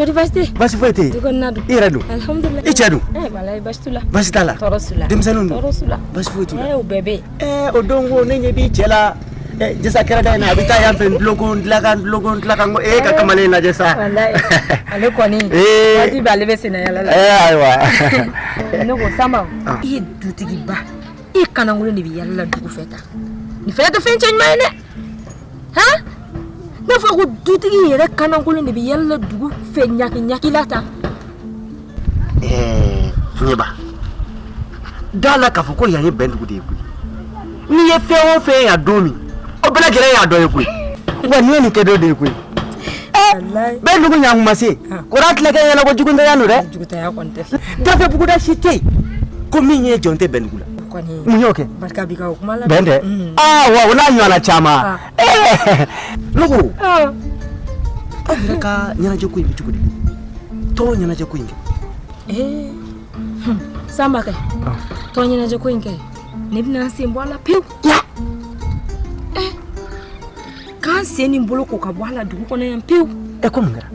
Kɔri baasi tɛ? Baasi foyi tɛ yen. Du kɔnɔna dun? I yɛrɛ dun? Alhamdulilayi. I cɛ dun? Walayi baasi t'u la. Baasi t'a la? Tɔɔrɔ s'u la. Denmisɛnninw dun? Tɔɔrɔ s'u la. Baasi foyi t'u la. O bɛɛ bɛ yen. O don ko ne ɲɛ b'i cɛ la jisa kɛrɛda in na, a bɛ taa yan fɛ, n tuloko n tila ka n tuloko n tila ka n ko e ka kamalen lajɛ sa. Walayi ale kɔni waati bɛɛ ale bɛ senna yala la. Ayiwa. Ne ko Sanba, i ye dutigiba, i kanankolon de bɛ yala la dugu fɛ tan, nin fana tɛ fɛn cɛ ɲuman ye dɛ. Han, n'a fɔra ko dutigi yɛrɛ kanankolon de bɛ yala la dugu fɛ ɲaki ɲaki la tan. Ɲɛba, da la k'a fɔ ko yan ye bɛn dugu de ye koyi. N'i ye fɛn o fɛn yan don min, o bɛɛ lajɛlen y'a dɔ ye koyi. Wa n'i ye nin kɛ dɔ de ye koyi. Bɛn dugu ɲankuma se kɔrɔ tila kɛ ɲɛna ko jugutanya don dɛ. Jugutanya kɔni tɛ. Dafɛ buguda si tɛ yen ko min ye jɔn tɛ bɛn dugu la. Mun y'o kɛ? Barika b'i ka o kuma la. Bɛn tɛ. Aa wa o n'a ɲɔgɔnna caman. Ne ko aw yɛrɛ ka ɲɛnajɛ ko in bɛ cogo di? Tɔn ɲɛnajɛ ko in kɛ. Sanba kɛ tɔn ɲɛnajɛ ko in kɛ, ne bɛna n sen bɔ a la pewu. K'an sen ni bolo ko ka bɔ a la dugu kɔnɔ yan pewu. Ko mun kɛra?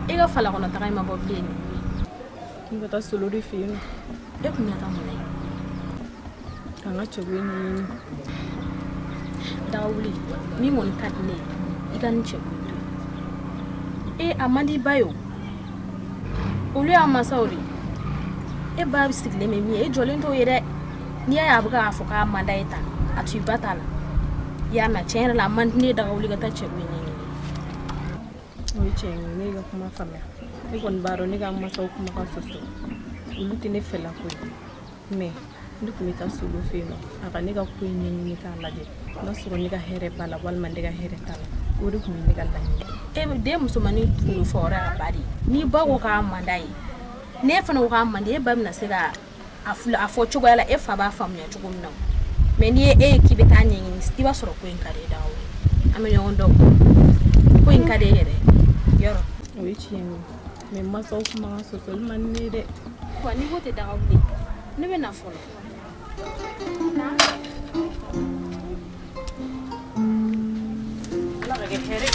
E ka fala kɔnɔ taga in ma bɔ bilen. N bɛ taa solo de fɛ yen nɔ. E kun bɛna taa mun na yen? Ka n ka cɛko in ɲɛɲini. Dagawuli, min kɔni ka di ne ye, i ka nin cɛko in to yen. A man di i ba ye o. Olu y'a mansaw de ye. E ba sigilen bɛ min ye, e jɔlen t'o ye dɛ. N'i y'a ye a bɛ k'a fɔ k'a man d'a ye tan, a to i ba t'a la. I y'a mɛn, tiɲɛ yɛrɛ la a man di ne ye Dagawuli ka taa cɛko in ɲɛɲini. O ye tiɲɛ ye, ne y'i ka kuma faamuya. Ne kɔni b'a dɔn ne ka mansaw kumakan sɔsɔ, olu tɛ ne fɛla ko ye. Mais ne tun bɛ taa solo fɛ yen nɔ, a ka ne ka ko in ɲɛɲini k'a lajɛ n'a sɔrɔ ne ka hɛrɛ b'a la walima ne ka hɛrɛ t'a la. O de tun bɛ ne ka laɲini. E bɛ den musomannin kunkolo fɔ yɔrɔ y'a ba de ye. N'i ba ko k'a man d'a ye, n'e fana ko k'a man di, e ba bɛna se ka a fɔ cogoya la e fa b'a faamuya cogo min na. Mais n'i ye e ye k'i bɛ taa ɲɛɲini, i b'a sɔrɔ ko in ka di e Dagawuli. An bɛ ɲɔgɔn dɔn, ko in ka di e yɛrɛ yɔrɔ. O ye tiɲɛ ye, mais mansaw kumakan sɔsɔli man di ne ye dɛ. Wa n'i ko tɛ Dagawuli, ne bɛ na fɔlɔ. Ala ka kɛ hɛrɛ ye.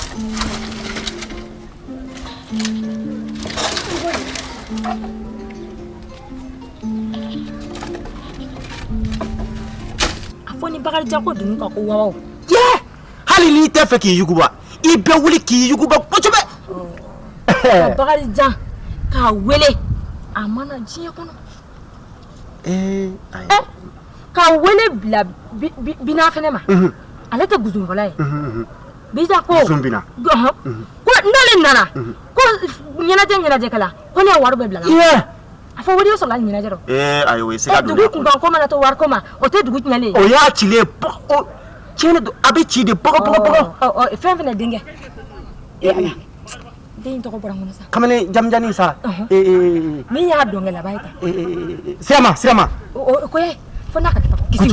A fɔ ni Bakarijan ko dunun ka ko wawaw. Hali n'i tɛ fɛ k'i yuguba, i bɛ wuli k'i yuguba kosɛbɛ. Ka Bakarijan k'a wele a mana diɲɛ kɔnɔ. K'a wele bila Bina fɛnɛ ma. Ale tɛ gudɔrɔnfɔla ye. Bija ko. Gudɔrɔn Bina. Ko n'ale nana ko ɲɛnajɛ kɛla ko ne ye wari bɛɛ bila la. A fɔ wari sɔrɔ la ɲɛnajɛ rɔ. Ayi, o ye se ka don. Dugu kunkan ko mana to wari ko ma, o tɛ dugu tiɲɛlen ye. O y'a cilen ye, tiɲɛ don, a bɛ ci de pɔgɔ pɔgɔ pɔgɔ. Fɛn fɛnɛ denkɛ. Ala. Den in tɔgɔ bɔra n kɔnɔ sa. Kamalen jamujanin sa. Min y'a dɔnkɛ laban ye tan. Sirama Sirama. O ko ye fo n'a ka kɛ kisi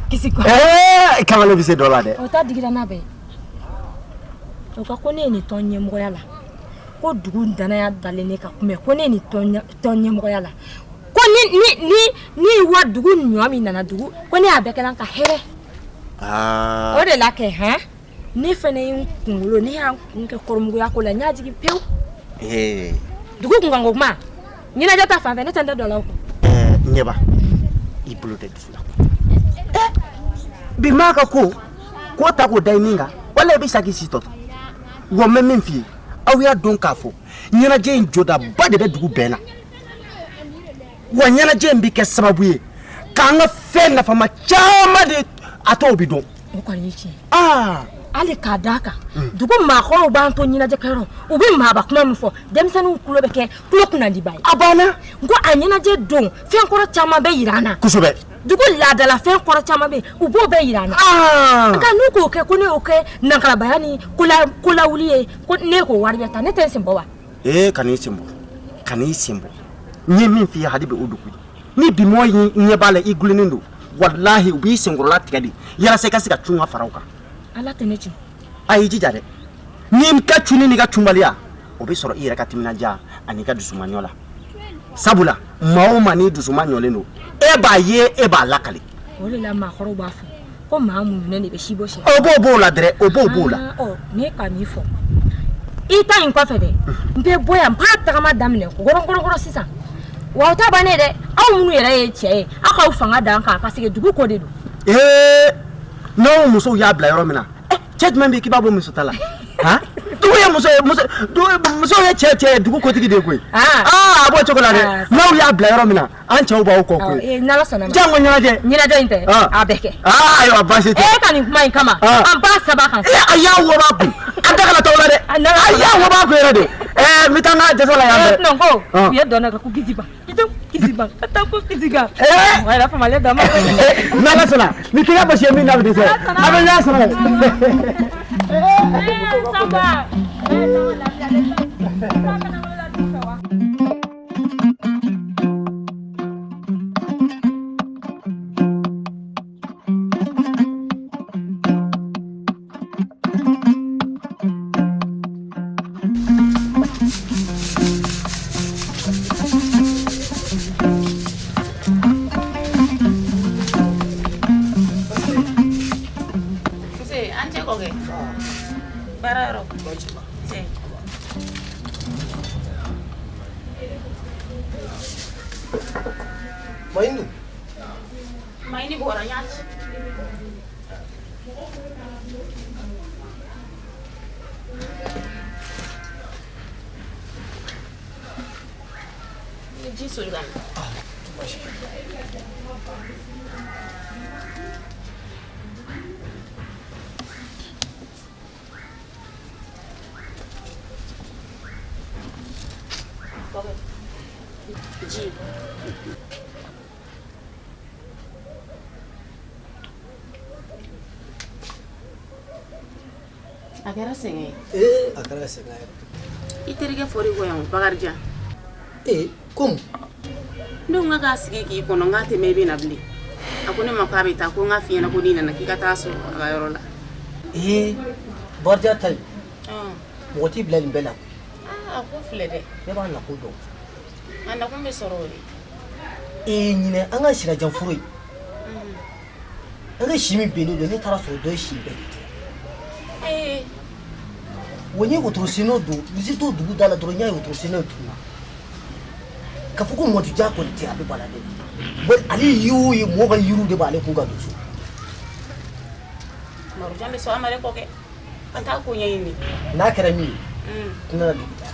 kisi kisi. Kamalen bɛ se dɔ la dɛ. O ta digira n'a bɛɛ ye. O ka ko ne ye nin tɔn ɲɛmɔgɔya la, ko dugu danaya dalen ne ka kunbɛn, ko ne ye nin tɔn ɲɛmɔgɔya la, ko ni ni ni ni wa dugu ɲɔ min nana dugu, ko ne y'a bɛɛ kɛla ka hɛrɛ. O de la kɛ hɛn, ne fana ye n kunkolo, ne y'a kun kɛ kɔrɔmuguya ko la, n y'a jigin pewu. Dugu kunkanko kuma ɲɛnajɛ ta fan fɛ, ne tɛ n da don a la o kun. Ɲɛba, i bolo tɛ dusu la. Bi maa ka ko k'o ta k'o da i min kan, wala i bɛ sa k'i si tɔ to. Wa n bɛ min f'i ye, aw y'a dɔn k'a fɔ ɲɛnajɛ in jɔdaba de bɛ dugu bɛɛ la. Wa ɲɛnajɛ in bɛ kɛ sababu ye k'an ka fɛn nafama caman de a tɔw bɛ dɔn. O kɔni ye tiɲɛ ye. Hali k'a d'a kan, dugu maakɔrɔw b'an to ɲɛnajɛ kɛyɔrɔ, u bɛ maaba kuma min fɔ, denmisɛnninw tulo bɛ kɛ tulo kunnadiba ye. A banna. N ko a ɲɛnajɛ don fɛn kɔrɔ caman bɛ yira an na. Kosɛbɛ. Dugu laadala fɛn kɔrɔ caman bɛ yen, u b'o bɛɛ yira an na. Nka n'u k'o kɛ ko ne y'o kɛ nankarabaya ni kolawuli ye, ko ne k'o wari bɛɛ ta, ne tɛ n sen bɔ wa? Kan'i sen bɔ, kan'i sen bɔ. N ye min f'i ye hali bi o dugu ye. Ni bi mɔgɔ ɲɛ b'a la i gulonnen don, walahi u b'i senkɔrɔla tigɛ de yalasa i ka se ka cun ka fara u kan. Ala tɛ ne cun. A y'i jija dɛ, n'i ka cunni n'i ka cunbaliya, O bɛ sɔrɔ i yɛrɛ ka timinandiya ani ka dusumaɲɔ la. Sabula maa o maa n'i dusumaɲɔlen don, e b'a ye, e b'a lakali. O de la maakɔrɔw b'a fɔ ko maa muɲunen de bɛ si bɔ sɛ. O b'o b'o la dɛrɛ, o b'o b'o la. Ɔ, ne ka min fɔ i ta in kɔfɛ dɛ, n bɛ bɔ yan, n b'a tagama daminɛ kɔrɔnkɔrɔnkɔrɔ sisan. Wa o ta bannen dɛ, aw minnu yɛrɛ ye cɛ ye, aw k'aw fanga d'an kan parce que dugu ko de don. Ee, n'aw musow y'a bila yɔrɔ min na, cɛ jumɛn bɛ k'i b'a bɔ muso ta la? Han, dugu ye muso ye, muso muso ye cɛ cɛ ye, dugu kotigi de ye koyi. Aa, a b'o cogo la dɛ, n'aw y'a bila yɔrɔ min na, an cɛw b'aw kɔ koyi. N'Ala sɔnna ma. Jango ɲɛnajɛ. Ɲɛnajɛ in tɛ. A bɛ kɛ. Aa, ayiwa, baasi tɛ. E ka nin kuma in kama. An b'a saba kan. Ee, a y'a wɔba kun. An da kana t'aw la dɛ. A y'a wɔba kun yɛrɛ de. Ɛɛ, n bɛ taa n ka dɛsɛ la yan dɛ. Non ko u ye dɔn kɛ ko kisiba. Kisiba ka taa ko kisiba. Mɔgɔ yɛrɛ famalen dama. N'Ala sɔnna, ni tɛgɛ basi ye min na bɛ dɛsɛ. A bɛ ɲɔgɔn sɔrɔ. Sanba. Maini. Maini bɔra n y'a ci. Ni ji soli ka na. Ji. A kɛra sɛgɛn ye. Ee, a kɛra sɛgɛn yɛrɛ. I terikɛ fɔr'i kɔ yan Bakarijan. Ee, komi? Ne ko n k'a sigi k'i kɔnɔ, n k'a tɛ mɛn i bɛ na bilen. A ko ne ma k'a bɛ taa, ko n k'a f'i ɲɛna ko n'i nana k'i ka taa sɔrɔ a ka yɔrɔ la. Ee, Bakarijan ta in. Mɔgɔ t'i bila nin bɛɛ la. Aa, a ko filɛ dɛ. Ne b'a nakun dɔn. A nakun bɛ sɔrɔ o de. Ee, ɲinɛ an ka sirajan foro in. An ka si min binnen don, ne taara sɔrɔ dɔ ye si bɛɛ de tigɛ. Wa n ye wotoro sennaw don, n to dugu da la dɔrɔn, n y'a ye wotoro sennaw tununna. K'a fɔ ko mɔdijan kɔni tɛ, a bɛ bala ne la. Ale ye o ye, mɔgɔ ka yiriw de b'ale kun ka don so. Marujan bɛ sɔn a ma dɛ kɔkɛ. An t'a ko ɲɛɲini. N'a kɛra min ye, tɛna na dugu da.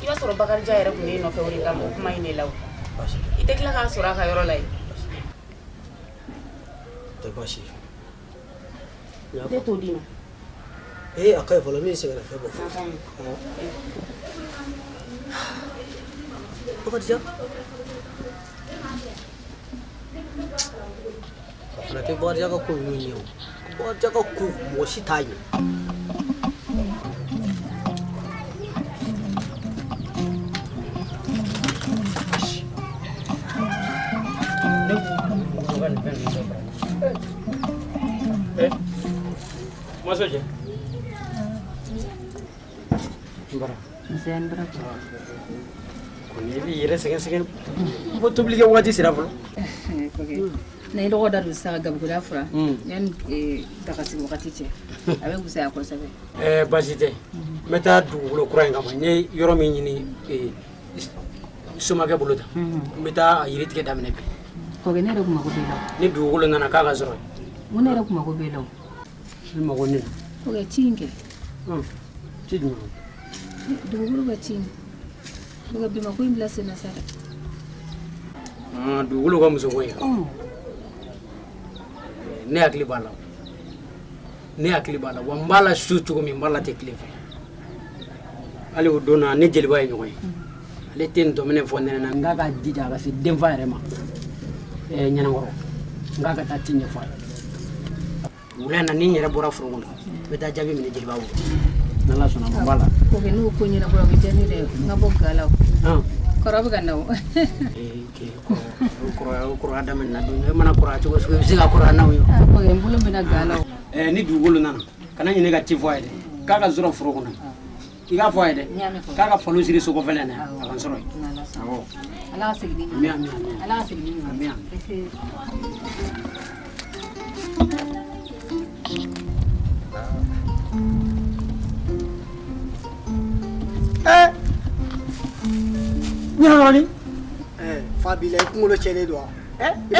I b'a sɔrɔ Bakarijan yɛrɛ tun bɛ nɔfɛ o de kama o kuma in de la o. I tɛ tila k'a sɔrɔ a ka yɔrɔ la yen. Tɛ baasi ye. Ne t'o d'i ma. Ee, a ka ɲi fɔlɔ, ne ye sɛgɛnnafiɲɛ bɔ fɔlɔ. Bakarijan. A fana tɛ Bakarijan ka ko ninnu ɲɛ o. Bakarijan ka ko mɔgɔ si t'a ɲɛ. Ne ko ka nin fɛn ninnu bɛɛ fara. Maso cɛ. N bara. Nse n bara. Kɔni i b'i yɛrɛ sɛgɛn sɛgɛn. Fo tobilikɛ waati sera fɔlɔ. Na i dɔgɔ da don sisan ka gabuguda fura. Yanni daga sigi wagati cɛ. A bɛ fisaya kosɛbɛ. Ɛɛ, baasi tɛ. N bɛ taa dugukolo kura in kama. N ye yɔrɔ min ɲini somakɛ bolo ta. N bɛ taa a yiri tigɛ daminɛ bi. Kɔkɛ, ne yɛrɛ kun mako b'e la. Ni dugukolo nana k'a ka sɔrɔ. N ko ne yɛrɛ kun mako b'e la. I mago ne la. Kɔkɛ, ci in kɛ. Ci jumɛn? Dugukolo ka ci in. Kɔkɛ, bi ma ko in bila sen na sa dɛ. Dugukolo ka muso ko in. Ne hakili b'a la. Ne hakili b'a la. Wa n b'a la su cogo min, n b'a la ten tile fɛ. Hali o don na, ne jeliba ye ɲɔgɔn ye. Ale tɛ n dɔminɛ fɔ nɛnɛ na. N k'a ka jija a ka se denfa yɛrɛ ma. Ɲanankɔrɔ. N k'a ka taa ci ɲɛfɔ a ye. Wula in na, ni n yɛrɛ bɔra foro kɔnɔ, n bɛ taa jaabi minɛ jeliba bolo. N'Ala sɔnna, ma b'a la. Kɔkɛ, n'o ko ɲɛnabɔra, o bɛ diya ne yɛrɛ ye. N ka bɔ ga la o. Kɔrɔ bɛ ka na o. Kɔrɔya, kɔrɔya daminɛna don. E mana kɔrɔya cogo sugu, i bɛ se ka kɔrɔya n'anw ye. Kɔkɛ, n bolo bɛna ga la o. Ni dugukolo nana, kana ɲinɛ ka ci fɔ a ye dɛ. K'a ka sɔrɔ foro kɔnɔ. I k'a fɔ a ye dɛ. N y'a mɛn kɔrɔ. K'a ka falo siri so kɔfɛla in na, Awɔ. a ka n sɔrɔ yen. N'Ala sɔnna. Awɔ. Ala ka segin ni Ami, ami, ami. Ala ka segin ni ɲuman. Ami, ami. Ɲanankɔrɔnin. Fa b'i la, i kunkolo cɛnnen don wa? Eh, I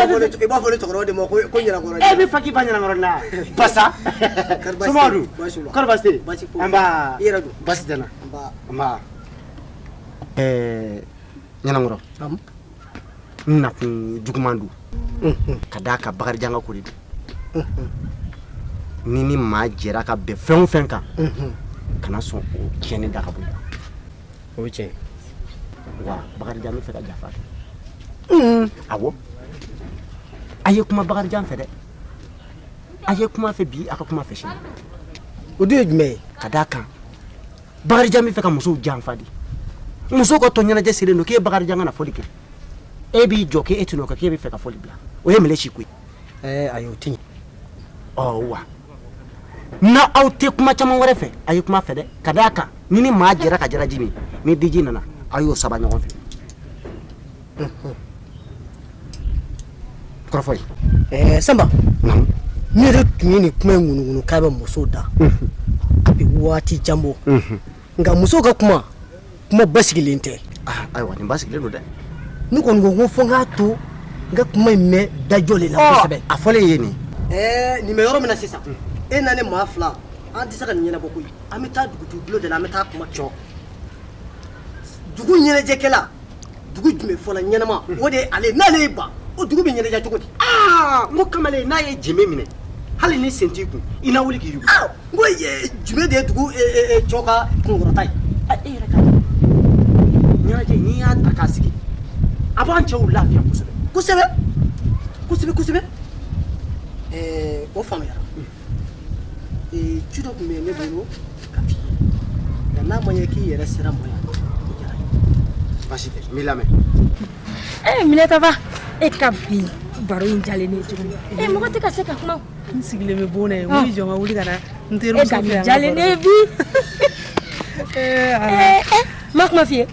b'a fɔ ne cɛkɔrɔba de ma ko ɲanankɔrɔnin. E bɛ fa k'i ba ɲanankɔrɔnin na. Basa. Kɔri baasi tɛ yen? Somɔgɔw dun? Baasi t'u la. Kɔri baasi tɛ yen? Baasi foyi. Nba. I yɛrɛ dun? Baasi tɛ n na. Nba. Nba. Ɛɛ ɲanankɔrɔ. N nakun juguman don. Ka d'a kan Bakarijan ka ko de don. Ni ni maa jɛra ka bɛn fɛn o fɛn kan, kana sɔn o tiɲɛni da ka bɔ i la. O ye tiɲɛ. Wa Bakarijan bɛ fɛ ka janfa kɛ. Awɔ. A ye kuma Bakarijan fɛ dɛ. A ye kuma fɛ bi, a ka kuma fɛ sini. O dun ye jumɛn ye? Ka d'a kan Bakarijan bɛ fɛ ka musow janfa de. Musow ka tɔn ɲɛnajɛ selen don k'e Bakarijan ka na fɔli kɛ. E b'i jɔ k'e tɛn'o kɛ, k'e bɛ fɛ ka fɔli bila. O ye mele si ko ye. Ɛɛ ayi, o tɛ ɲɛ. Ɔ wa na aw tɛ kuma caman wɛrɛ fɛ, a ye kuma fɛ dɛ. Ka d'a kan ni ni maa jɛra ka jalaji min, ni diji nana, aw y'o saba ɲɔgɔn fɛ. Kɔrɔfɔ ye. Ɛɛ Sanba. Naamu. Ne yɛrɛ tun ye nin kuma in ŋunuŋunu k'a bɛ musow da. A bɛ waati jan bɔ. Nka musow ka kuma, kuma basigilen tɛ. Ayiwa, nin basigilen don dɛ. Ne kɔni ko fo n k'a to n ka kuma in mɛn dajɔ de la kosɛbɛ. A fɔlen ye nin. Ɛɛ nin bɛ yɔrɔ min na sisan, e na ne maa fila, an tɛ se ka nin ɲɛnabɔ koyi. An bɛ taa dugutigi bulon de la, an bɛ taa kuma cɔ. Dugu ɲɛnajɛkɛla, dugu jumɛn fɔlɔ ɲɛnama, o de ye ale ye. N'ale y'i ban, o dugu bɛ ɲɛnajɛ cogo di? Aa, n ko kamalen n'a ye jɛmɛ minɛ, hali ni sen t'i kun, i na wuli k'i yugu. Aa, n ko jumɛn de ye dugu cɔ ka kunkɔrɔta ye? E yɛrɛ ka ɲɛnajɛ, n'i y'a ta k'a sigi, a b'an cɛw lafiya kosɛbɛ. Kosɛbɛ, kosɛbɛ, kosɛbɛ. Ɛɛ o faamuyara. Ci dɔ tun bɛ ne bolo ka f'i ye, nka n'a ma ɲɛ k'i yɛrɛ sera ma yan, o diyara n ye. Baasi tɛ, n b'i lamɛn. Minɛtaba, e ka bi baro in jalen ne ye cogo min. Mɔgɔ tɛ ka se ka kuma. N sigilen bɛ bon na yen, wuli jɔ n ka wuli ka na n E terimuso ka fɛ nin yan. jalen ne ye bi. N ma kuma f'i ye.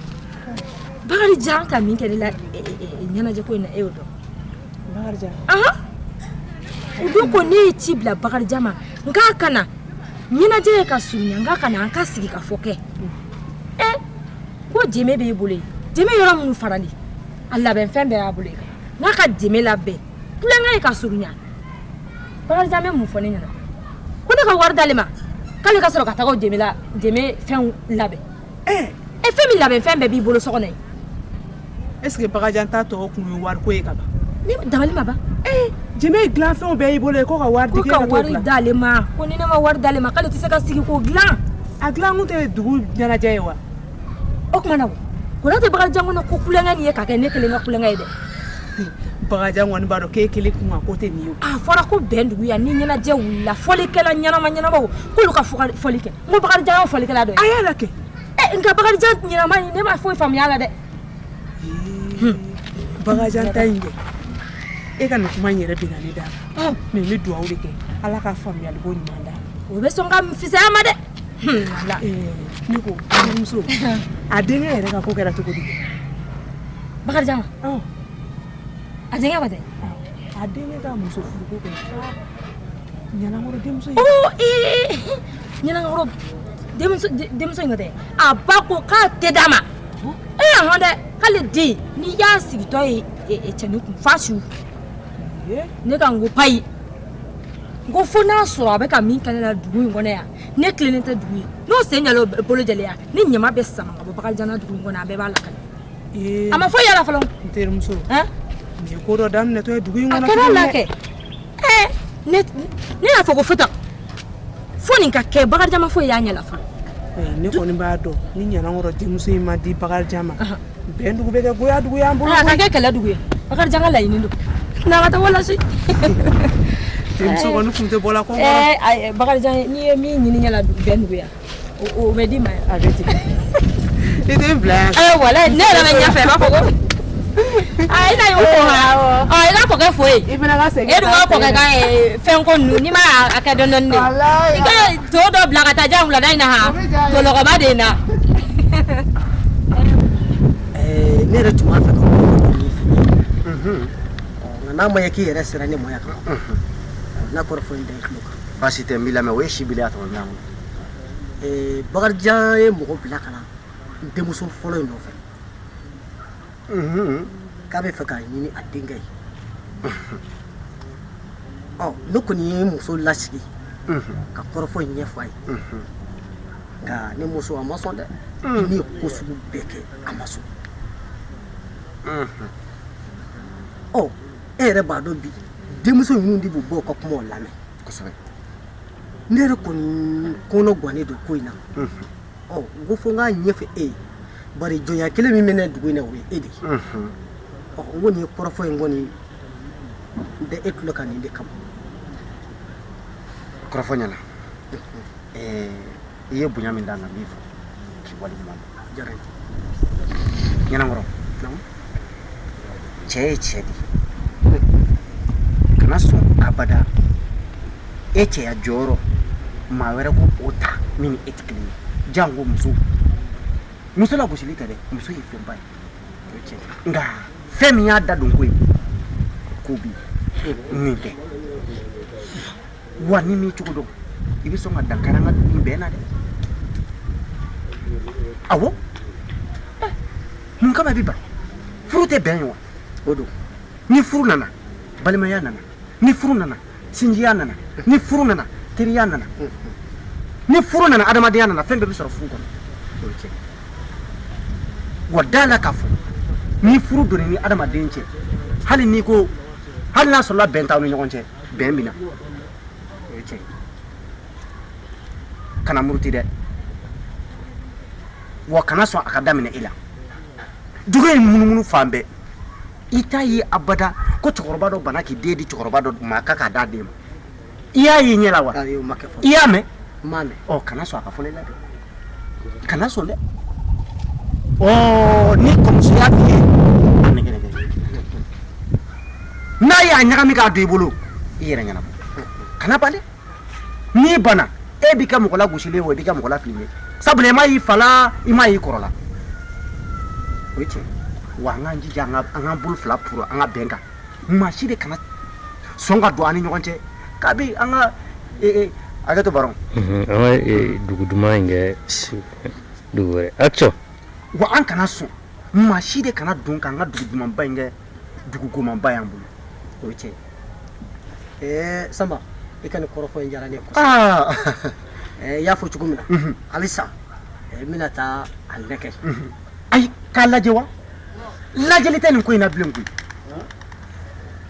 Bakarijan ka min kɛ ne la ɲɛnajɛ ko in na, e y'o dɔn. Bakarijan. O don ko ne ye ci bila Bakarijan ma, n k'a ka na ɲɛnajɛ ye ka surunya, n k'a ka na an ka sigi ka fɔ kɛ. Ko jɛmɛ b'e bolo yen, jɛmɛ yɔrɔ minnu farali, a labɛn fɛn bɛɛ y'a bolo yen. N k'a ka jɛmɛ labɛn, tulonkɛ ye ka surunya. Bakarijan bɛ mun fɔ ne ɲɛna? Ko ne ka wari d'ale ma, k'ale ka sɔrɔ ka taga o jɛmɛ la, jɛmɛ fɛnw labɛn. Fɛn min labɛn fɛn bɛɛ b'i bolo so kɔnɔ yen. Est ce que Bakarijan ta tɔ kun ye wariko ye ka ban? Ne dabali ma ban. Jɛmɛ ye dilanfɛnw bɛɛ y'i bolo ye, ko ka wari di, Ko k'e ka ka t'o wari dilan. d'ale ma, ko ni ne ma wari d'ale ma, k'ale tɛ se ka sigi k'o dilan. A dilan kun tɛ dugu ɲɛnajɛ ye wa? O tuma na, ko n'a tɛ Bakarijan kɔnɔ ko kulonkɛ nin ye ka kɛ ne kelen ka kulonkɛ ye dɛ. Bakarijan kɔni b'a dɔn k'e kelen kun ka ko tɛ nin ye o. A fɔra ko bɛn dugu yan, ni ɲɛnajɛ wulila, fɔlikɛla ɲɛnama ɲɛnamaw k'olu ka fɔli kɛ. N ko Bakarijan y'o fɔlikɛla dɔ ye. A y'a la kɛ. Nka Bakarijan ɲɛnama in, ne ma foyi faamuya a la dɛ. Bakarijan ta in kɛ, e ka nin kuma in yɛrɛ binna ne da la. Mais n bɛ dugawu de kɛ, Ala ka faamuyali ko ɲuman d'a ma. O bɛ sɔn ka fisaya ma dɛ. Ne ko terimuso, a denkɛ yɛrɛ ka ko kɛra cogo di? Bakarijan ma? A denkɛ ma dɛ? A denkɛ ka muso furuko kɛ Ɲanankɔrɔ denmuso in. Ɲanankɔrɔ denmuso in tɛ. A ba ko k'a tɛ d'a ma. Hɔn dɛ, k'ale den n'i y'a sigitɔ ye cɛnin kun f'a su. Ne ka n ko payi. N ko fo n'a sɔrɔ a bɛ ka min kɛ ne la dugu in kɔnɔ yan, ne tilennen tɛ dugu ye. N'o sen jalen bolo jɛlen ne ɲama bɛ sama ka bɔ Bakarijan na dugu in kɔnɔ, a bɛɛ b'a lakale. A ma foyi y'a la fɔlɔ. N terimuso. Nin ye ko dɔ daminɛtɔ ye dugu in kɔnɔ. A kɛra la kɛ. Ne y'a fɔ ko fo tan. Fo nin ka kɛ, Bakarijan ma foyi y'a ɲɛ la fɔlɔ. Ne kɔni b'a dɔn ni Ɲanankɔrɔ denmuso in ma di Bakarijan ma, bɛn dugu bɛ kɛ goya dugu y'an bolo. A ka kɛ kɛlɛ dugu ye. Bakarijan ka laɲini don. N'a ka taa walasi. Denmuso kɔni kun tɛ bɔla kɔngɔ. Bakarijan, n'i ye min ɲini ɲɛ la bɛn dugu yan, o bɛ d'i ma yan. A bɛ ten. I tɛ n bila yan. Walayi, ne yɛrɛ bɛ ɲɛfɛ, i b'a fɔ ko. I n'a y'o fɔ ha. I ka kɔkɛ fo yen. I fana ka segin. E dun ka kɔkɛ ka fɛn ko ninnu, n'i ma a kɛ dɔɔni dɔɔni de. I ka to dɔ bila ka taa jan wulada in na ha. Tolɔgɔba de ye na. Ne yɛrɛ tun b'a fɛ ka kuma dɔ ɲini fɛ. Nka n'a ma ɲɛ k'i yɛrɛ sera ne ma yan ka ban, n'a kɔrɔfɔ in da i tulo kan. Baasi tɛ, n b'i lamɛn. O ye si bila tɔmɔ ɲɔgɔn. Bakarijan ye mɔgɔ bila ka na n denmuso fɔlɔ in nɔfɛ k'a bɛ fɛ k'a ɲini a denkɛ ye. Ɔ, ne kɔni ye muso lasigi ka kɔrɔfɔ in ɲɛfɔ a ye, nka ne muso a ma sɔn dɛ. Ne ye ko sugu bɛɛ kɛ, a ma sɔn. Ɔ, e yɛrɛ b'a dɔn bi denmuso ninnu de b'u bɔ u ka kumaw lamɛn. Kosɛbɛ. Ne yɛrɛ kɔni kɔnɔ gannen don ko in na. Ɔ, n ko fo n k'a ɲɛfɔ e ye, bari jɔnya kelen min bɛ ne dugu in na, o ye e de ye. Ɔ, n ko nin ye kɔrɔfɔ in kɔni n tɛ e tulo kan nin de kama. Kɔrɔfɔ ɲɛna. I ye bonya min d'an kan, n b'i fo k'i waleɲuman dɔn. Diyara n ye. Ɲɛnankɔrɔ, cɛ ye cɛ de ye. Kana sɔn abada e cɛya jɔyɔrɔ maa wɛrɛ ko o ta min ni e tɛ kelen ye, janko muso. Muso lagosili tɛ dɛ, muso ye fɛnba ye, nka fɛn min y'a da don ko ye, ko bi nin tɛ wa. Ni m'i cogo dɔn, i bɛ sɔn ka dankari an ka dugu in bɛɛ na dɛ. Awɔ, mun kama i bɛ ban? Furu tɛ bɛn ye wa? O don. Ni furu nana, balimaya nana. Ni furu nana, sinjiya nana. Ni furu nana, teriya nana. Ni furu nana, adamadenya nana. Fɛn bɛɛ bɛ sɔrɔ furu kɔnɔ. O ye tiɲɛ. Wa da la k'a fɔ ni furu donna ni adamaden cɛ, hali n'i ko hali n'a sɔrɔla bɛn t'aw ni ɲɔgɔn cɛ, bɛn bɛ na. O ye tiɲɛ. Kana muruti dɛ, wa kana sɔn a ka daminɛ i la. Dugu in munumunu fan bɛɛ, i t'a ye abada ko cɛkɔrɔba dɔ bana k'i den di cɛkɔrɔba dɔ ma k'a k'a d'a den ma. I y'a ye ɲɛ la wa? Ayi, o ma kɛ fɔlɔ. I y'a mɛn? N m'a mɛn. Ɔ, kana sɔn a ka fɔlɔ i la dɛ, kana sɔn dɛ. Ɔ, ni kɔmuso y'a f'i ye, a nɛgɛ nɛgɛ n'a y'a ɲagami k'a don i bolo, i yɛrɛ ɲɛnabɔ. Kana ban dɛ. N'i banna, e b'i ka mɔgɔ lagosilen ye, wa i b'i ka mɔgɔ lafililen ye, sabula i m'a y'i fa la, i m'a y'i kɔrɔ la. O ye tiɲɛ. Wa an k'an jija, an k'an bolo fila puru an ka bɛn kan. Maa si de kana sɔn ka don an ni ɲɔgɔn cɛ kabi an ka hakɛ to baron. An ka dugu duman in kɛ dugu wɛrɛ. Action. Wa an kana sɔn maa si de kana don k'an ka dugu dumanba in kɛ dugu gomanba y'an bolo. O ye tiɲɛ. Sanba, i ka nin kɔrɔfɔ in diyara ne ye kosɛbɛ. I y'a fɔ cogo min na, halisa n bɛna taa a lajɛ. Ayi, k'a lajɛ wa? Lajɛli tɛ nin ko in na bilen koyi.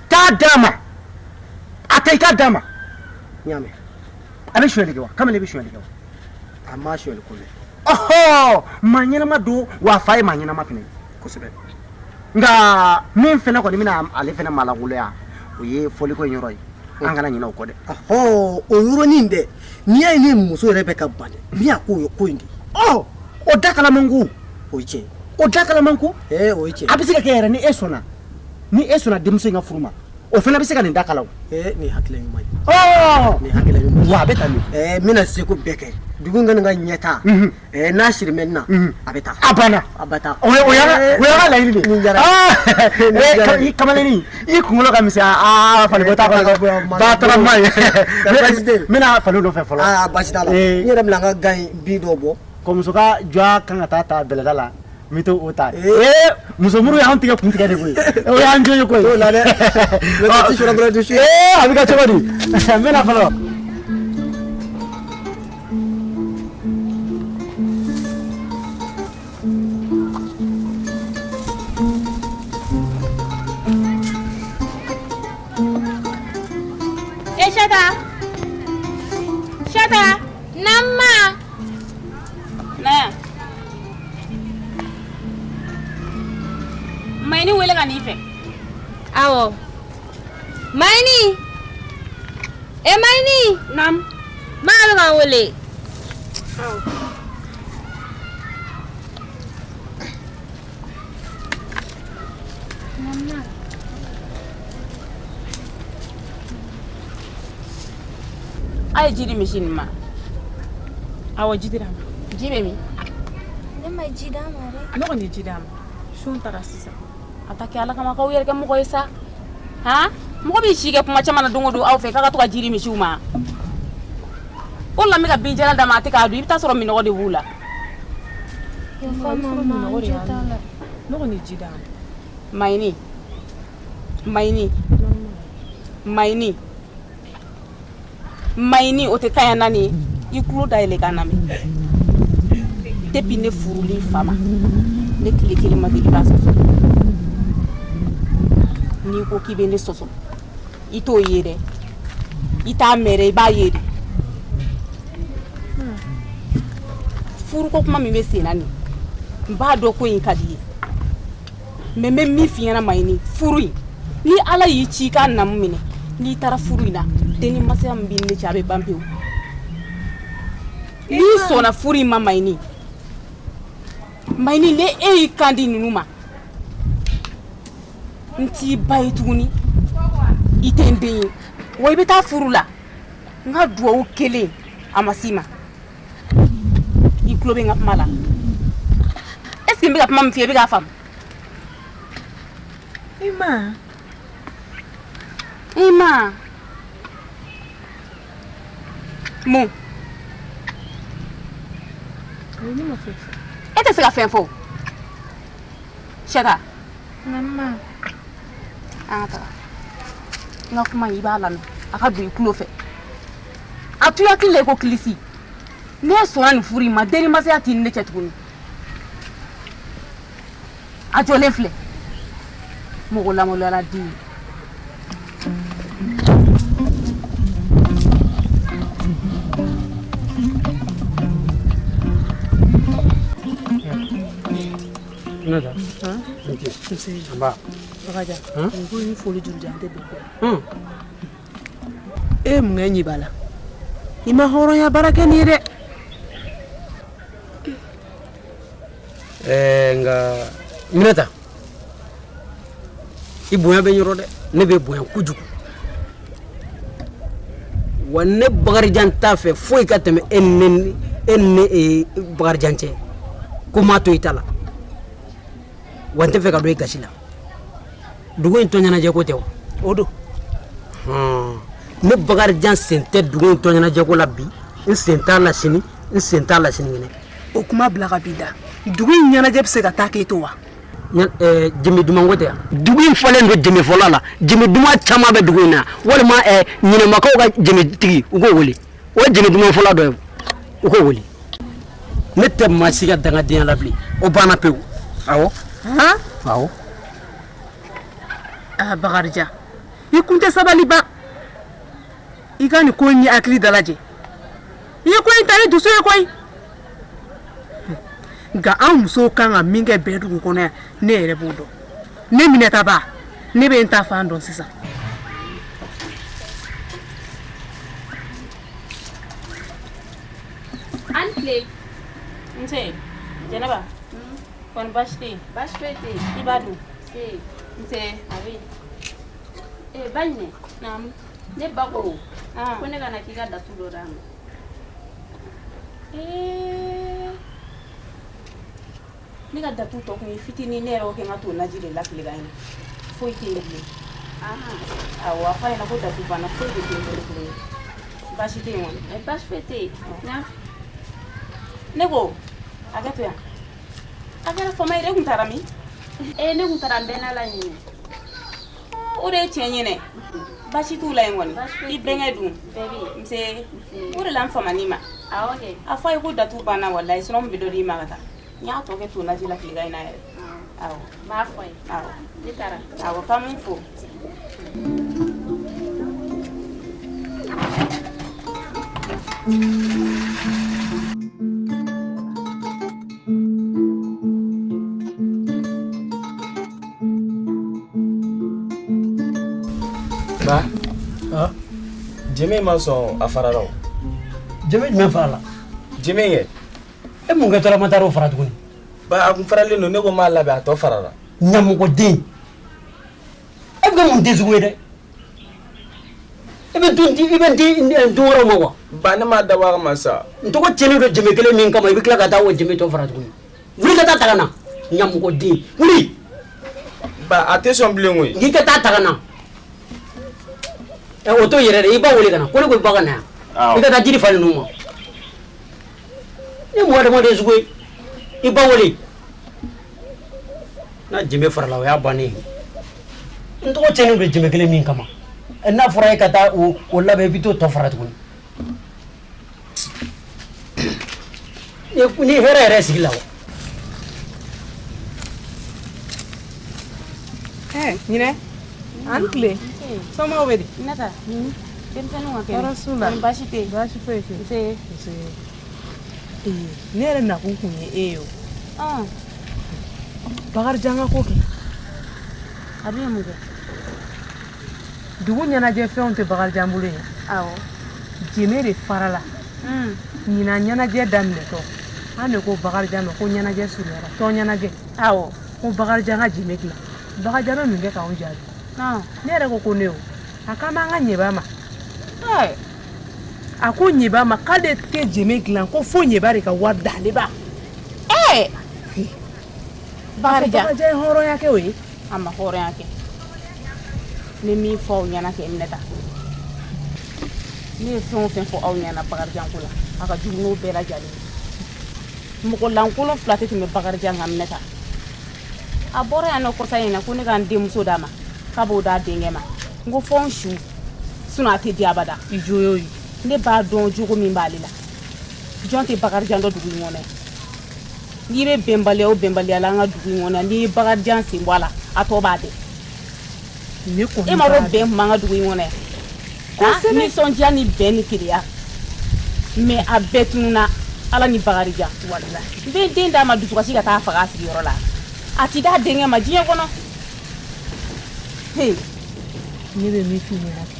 Taa d'a ma, a ta i k'a d'a ma. N y'a mɛn. A bɛ sonyali kɛ wa? Kamalen bɛ sonyali kɛ wa? A ma sonyali ko mɛn. Ɔhɔ, maa ɲɛnama don wa, a fa ye maa ɲɛnama fana ye. Kosɛbɛ. Nka min fana kɔni bɛna ale fana malangoloya, o ye fɔliko in yɔrɔ ye. An kana ɲinɛ o kɔ dɛ. Ɔhɔ, o yɔrɔnin dɛ, n'i y'a ye ne muso yɛrɛ bɛ ka ban dɛ, min y'a k'o ye ko in de. Ɔ, o da kalaman ko. O ye tiɲɛ. O da kalaman ko. O ye tiɲɛ. A bɛ se ka kɛ yɛrɛ, ni e sɔnna denmuso in ka furu ma, o fana bɛ se ka nin da kala o. Nin ye hakilina ɲuman ye. Ɔ, nin ye hakilina ɲuman ye. Wa a bɛ tan de. N bɛna seko bɛɛ kɛ dugu in ka nin ka ɲɛta. N'a siri mɛ nin na, a bɛ taa. A banna. A bɛ taa. O y'an ka laɲini de ye. Nin diyara n ye. Nin diyara n ye. I kamalennin, i kunkolo ka misɛn. Aa, fali bɔ t'a kɔnɔ, ba taara ma ye. N bɛna faliw nɔfɛ fɔlɔ. Aa, baasi t'a la. N yɛrɛ bɛna n ka gan in bin dɔw bɔ. Kɔmuso ka jɔ kan ka taa ta bɛlɛda la, n bɛ t'o ta. Muso muru y'anw tigɛ kun tigɛ de koyi, o y'an jo ye koyi. T'o la dɛ. N'o tɛ ti sɔrɔ dɔrɔn i tɛ A bɛ kɛ cogo di? N bɛna fɔlɔ. E Sata! Sata! Nama. Na yan. Mayini wele ka n'i fɛ. Awɔ. Mayini. E Mayini. Naam. Ma bɛ ka n wele. Awɔ. Mama. A ye ji di misi nin ma. Awɔ, ji dira a ma. Ji bɛ min? Ne ma ji d'a ma dɛ. Ne kɔni ye ji d'a ma. Tension taara sisan. A ta kɛ Ala kama k'aw yɛrɛ kɛ mɔgɔ ye sa. Han? Mɔgɔ b'i si kɛ kuma caman na don o don aw fɛ k'a ka to ka ji di misiw ma. O de la n bɛ ka binjalan d'a ma a tɛ k'a dun i bɛ taa sɔrɔ minnɔgɔ de b'u la. Yafa mama, n jo t'a la. Ne kɔni ye ji d'a ma. Mayini. Mayini. Mayini. Mayini o tɛ kaɲa naani ye. I tulo dayɛlɛ k'a lamɛn. Depuis ne furuli fa ma ne tile kelen ma deli k'a sɔsɔ. N'i ko k'i bɛ ne sɔsɔ i t'o ye dɛ i t'a mɛn dɛ i b'a ye de. Furuko kuma min bɛ sen na nin n b'a dɔn ko in ka di i ye mais n bɛ min f'i ɲɛna Mayini furu in ni Ala y'i ci i k'a namu minɛ n'i taara furu in na denni masaya min b'i ni ne cɛ a bɛ ban pewu n'i sɔnna furu in ma Mayini Mayini ni e y'i kan di ninnu ma n t'i ba ye tuguni i tɛ n den ye wa i bɛ taa furu la n ka duwawu kelen a ma s'i ma i tulo bɛ n ka kuma la est ce que n bɛ ka kuma min f'i ye i bɛ k'a faamu I ma. I ma. Mun? Ne ma foyi fɔ. E tɛ se ka fɛn fɔ. Sɛta. Mama. An ka taga. N ka kuma in i b'a lamɛn a ka don i tulo fɛ. A to i hakili la i ko kilisi. N'e sɔnna nin furu in ma dennimasaya t'i ni ne cɛ tuguni. A jɔlen filɛ. Mɔgɔ lamaloyala den. Ne da. Nse. Nba. Bakarijan. Nin ko in foli jurujan tɛ bɛn koyi. E mun kɛ ɲi b'a la? I ma hɔrɔnya baara kɛ nin ye dɛ. Nka Minɛta i bonya bɛ n yɔrɔ dɛ ne bɛ bonya kojugu wa ne Bakarijan t'a fɛ foyi ka tɛmɛ e ni ne Bakarijan cɛ ko m'a to i ta la wa n tɛ fɛ ka don i gasi la dugu in tɔnɲɛnajɛ ko tɛ wa o don ne Bakarijan sen tɛ dugu in tɔnɲɛnajɛ ko la bi n sen t'a la sini n sen t'a la sinikɛnɛ o kuma bila ka b'i da dugu in ɲɛnajɛ bɛ se ka taa k'e to wa jɛmɛ duman ko tɛ yan dugu in falen don jɛmɛfɔla la jɛmɛ duman caman bɛ dugu in na walima ɲinɛmakaw ka jɛmɛtigi u k'o wele o ye jɛmɛ duman fɔla dɔ ye u k'o wele ne tɛ maa si ka dangadenya la bilen o banna pewu awɔ awɔ aa Bakarijan i kun tɛ sabali ban i ka nin ko in hakili dalajɛ i ye ko in ta ni dusu ye koyi nka an musow kan ka min kɛ bɛɛ dugu kɔnɔ yan ne yɛrɛ b'o dɔn ne Minɛta ba ne bɛ n ta fan dɔn sisan An tile nse Jɛnɛba kɔni baasi tɛ yen baasi foyi tɛ yen i b'a dun nse nse a bɛ yen ee Baɲinɛ naamu ne ba ko ko ne ka na k'i ka datu dɔ d'a ma ee ne ka datu tɔ kun ye fitinin ne yɛrɛ y'o kɛ n ka to naji de la tilegan in na foyi tɛ yen bilen awɔ a fɔ a ɲɛna ko datu banna foyi de tɛ n bolo tuguni baasi tɛ yen kɔni baasi foyi tɛ yen ne ko hakɛ to yan a kɛra fama ye dɛ e kun taara min ee ne kun taara n bɛnna la ɲini o de ye tiɲɛ ye dɛ baasi t'u la yen kɔni i bɛnkɛ dun nse o de la n faman'i ma a fɔ a ye ko datu banna walayi sinon n bɛ dɔ d'i ma ka taa n y'a tɔ kɛ to naji la tilegan in na yɛrɛ awɔ n b'a fɔ a ye awɔ ne taara awɔ k'an b'u fo Ba jɛmɛ ma sɔn a farala o jɛmɛ jumɛn farala jɛmɛ kɛ e mun kɛ tɔrɔ ma taara o fara tuguni ba a kun faralen don ne ko n b'a labɛn a tɔ farala ɲamɔgɔden e bɛ kɛ mun den sugu ye dɛ e bɛ dun di i bɛ di dun wɛrɛw ma wa ba ne m'a dabɔ a kama sa n tɔgɔ tiɲɛnen don jɛmɛ kelen min kama i bɛ tila ka taa o jɛmɛ tɔ fara tuguni wuli ka taa ta ka na Ɲamɔgɔden, wuli. Ba, a tɛ sɔn bilen koyi. N k'i ka taa ta ka na. Ɛ, o t'o yɛrɛ dɛ, i ba wele ka na. Ko ne ko i ba ka na yan. I ka taa jiri falen ninnu ma. Ni mɔgɔ adamaden sugu ye, i ba wele. N'a jenbe farala, o y'a bannen ye. N tɔgɔ tiɲɛnen don jenbe kelen min kama, n'a fɔra e ka taa o labɛn, i bɛ t'o tɔ fara tuguni. Ni hɛrɛ yɛrɛ sigi la wa? Ɲinɛ, an tile. Somɔgɔw bɛ di? Ne ta, denmisɛnninw ka kɛnɛ? Tɔɔrɔ s'u la. Baasi tɛ yen. Baasi foyi tɛ yen. Nse. Nse. Ne yɛrɛ nakun kun ye e ye o. Bakarijan ka ko kɛ. A dun ye mun kɛ? Dugu ɲɛnajɛ fɛnw tɛ Bakarijan bolo yen. Awɔ. Jeme de farala. Ɲinan ɲɛnajɛ daminɛtɔ, an de ko Bakarijan ma ko ɲɛnajɛ surunyara, tɔn ɲɛnajɛ. Awɔ. Ko Bakarijan ka jeme dilan. Bakarijan bɛ mun kɛ k'anw jaabi? Ne yɛrɛ ko ko ne o. A k'an b'an ka ɲɛba ma. A ko ɲɛba ma k'ale tɛ jeme dilan ko fo ɲɛba de ka wari d'ale ma. Bakarijan. Bakarijan ye hɔrɔnya kɛ o ye. A ma hɔrɔnya kɛ. N bɛ min fɔ aw ɲɛna kɛ minɛ ta. Ne ye fɛn o fɛn fɔ aw ɲɛna Bakarijan ko la, a ka jugu n'o bɛɛ lajɛlen ye. Mɔgɔ lankolon fila tɛ tɛmɛ Bakarijan kan minɛ ta. A bɔra yan nɔ kɔsa in na ko ne ka n denmuso d'a ma, k'a b'o d'a denkɛ ma. N ko fɔ n su, sinon a tɛ di abada. I jo y'o ye. Ne b'a dɔn jogo min b'ale la. Jɔn tɛ Bakarijan dɔn dugu in kɔnɔ yan? N'i bɛ bɛnbaliya o bɛnbaliya la an ka dugu in kɔnɔ yan, n'i ye Bakarijan sen bɔ a la, a tɔ b'a dɛn. Ne kɔni E m'a b'a dɔn bɛn tun b'an ka dugu in kɔnɔ yan? Kosɛbɛ. Nisɔndiya ni bɛn ni keleya. Mais a bɛɛ tununna Ala ni Bakarijan. Walahi. N bɛ n den d'a ma dusukasi ka taa faga a sigiyɔrɔ la. A ti d'a denkɛ ma diɲɛ kɔnɔ. He. Ne bɛ min f'i ɲɛna kɛ,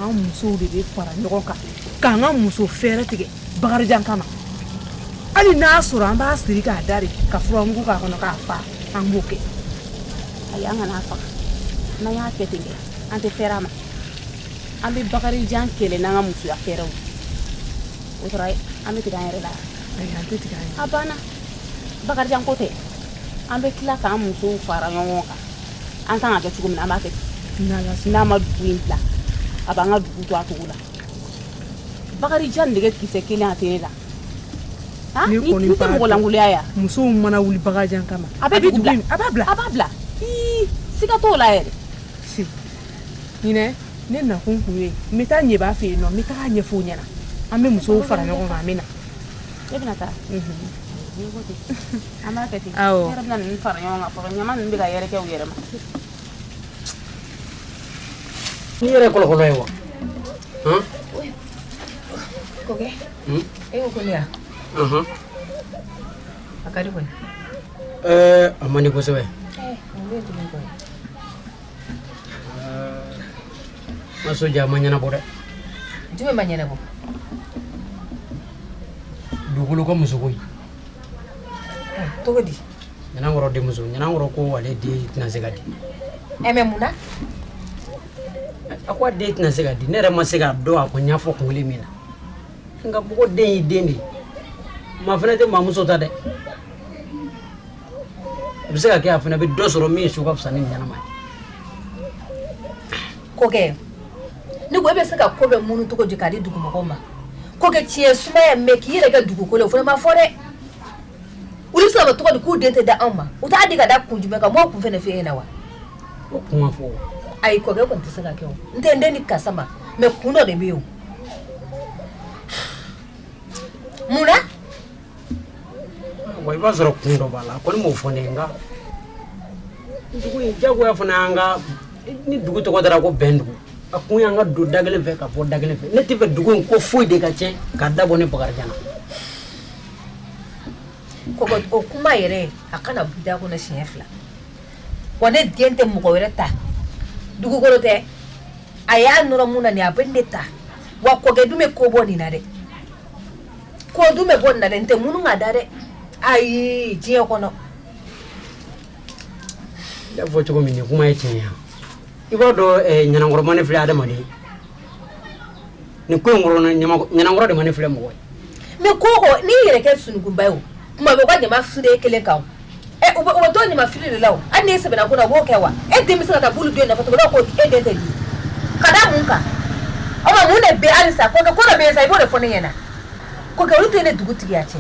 an musow de bɛ fara ɲɔgɔn kan k'an ka muso fɛɛrɛ tigɛ Bakarijan kama. Hali n'a sɔrɔ an b'a siri k'a da de ka furamugu k'a kɔnɔ k'a fa, an b'o kɛ. Ayi, an kana a faga. N'an y'a kɛ ten kɛ, an tɛ fɛrɛ a ma. An bɛ Bakarijan kɛlɛ n'an ka musoya fɛɛrɛw ye. O tora an bɛ tigɛ an yɛrɛ la. Ayi, an tɛ tigɛ an yɛrɛ la. A banna. Bakarijan ko tɛ. An bɛ tila k'an musow fara ɲɔgɔn kan. An kan ka kɛ cogo min na, an b'a kɛ ten. N'a ma dugu in bila, a b'an ka dugu to a cogo la. Bakarijan nɛgɛ kisɛ kelen a tɛ ne la. Ne kɔni Ni tɛ b'a mɔgɔ dɔn. lankoloya ya. Musow mana wuli Bakarijan kama, A bɛ dugu bila. A b'a bila. A b'a bila. Ii, siga t'o la yɛrɛ. Si. Ɲinɛ, ne nakun kun ye, n bɛ taa ɲɛba fɛ yen nɔ, n bɛ taa ɲɛfɔ o ɲɛna. An bɛ musow fara ɲɔgɔn kan, an bɛ na. E bɛna taa? N'i ko ten. An b'a kɛ ten. Awɔ. Ne yɛrɛ bɛna ninnu fara ɲɔgɔn kan fɔlɔ. Ɲama ninnu bɛ ka yɛrɛkɛ u yɛrɛ ma. N'i yɛrɛ ye kɔlɔkɔlɔ ye wa? Han? Kɔkɛ, e ko ko ne ya? Ɔnhɔn. A ka di kɔni. Ɛɛ, a man di kosɛbɛ. Mun bɛ yen tuguni kɔni? N ka so ja, a ma ɲɛnabɔ dɛ. Jumɛn ma ɲɛnabɔ? Dugukolo ka musoko in. Cogo di? Ɲanankɔrɔ denmuso, Ɲanankɔrɔ ko ale den tɛna se ka di. Ɛ mais mun na? A ko a den tɛna se ka di. Ne yɛrɛ ma se k'a dɔn a ko n y'a fɔ kun kelen min na. Nka mɔgɔ den y'i den de ye. Maa fana tɛ maamuso ta dɛ. A bɛ se ka kɛ a fana bɛ dɔ sɔrɔ min su ka fisa ni ɲɛnama ye. Kɔkɛ, ne ko e bɛ se ka ko bɛɛ munu cogo di k'a di dugumɔgɔw ma? Kɔkɛ, tiɲɛ sumaya mais k'i yɛrɛ kɛ dugukolo ye, o fana ma fɔ dɛ. Olu bɛ se ka fɔ cogo di k'u den tɛ da anw ma? U t'a di ka da kun jumɛn kan? M'o kun fana f'e ɲɛna wa? O kun ma fɔ. Ayi kɔkɛ, o kɔni tɛ se ka kɛ o. N tɛ n den di karisa ma, mais kun dɔ de bɛ yen o. Mun na? Wa i b'a sɔrɔ kun dɔ b'a la, a kɔni m'o fɔ ne ye, nka dugu in jagoya fana y'an ka, ni dugu tɔgɔ dara ko bɛn dugu, a kun y'an ka don da kelen fɛ ka bɔ da kelen fɛ. Ne tɛ fɛ dugu in ko foyi de ka tiɲɛ k'a dabɔ ne Bakarijan na. Kɔkɛ, o kuma yɛrɛ a kana bɔ da kɔnɔ siɲɛ fila. Wa ne den tɛ mɔgɔ wɛrɛ ta. Dugukolo tɛ. A y'a nɔrɔ mun na nin, a bɛ ne ta. Wa kɔkɛ dun bɛ ko bɔ nin na dɛ. Ko dun bɛ bɔ nin na dɛ, n tɛ munu ka da dɛ. Ayi, diɲɛ kɔnɔ. I y'a fɔ cogo min, nin kuma ye tiɲɛ ye. I b'a dɔn, ɲanankɔrɔ ma ne filɛ adamaden. Nin ko in kɔrɔ, ɲanankɔrɔ de ma ne filɛ mɔgɔ ye. Mais ko ko n'i yɛrɛ kɛ sunukunba ye o, tuma bɛɛ u ka ɲama fure kelen kan o. Ɛ u bɛ to ɲamafili de la o, hali n'e sɛbɛnna ko la u b'o kɛ wa? E den bɛ se ka taa b'olu den nɔfɛ cogo di ko e den tɛ di ka da mun kan? O ma mun de bɛ halisa kɔkɛ ko dɔ bɛ yen sa i b'o de fɔ ne ɲɛna. Kɔkɛ olu tɛ ne dugutigiya cɛ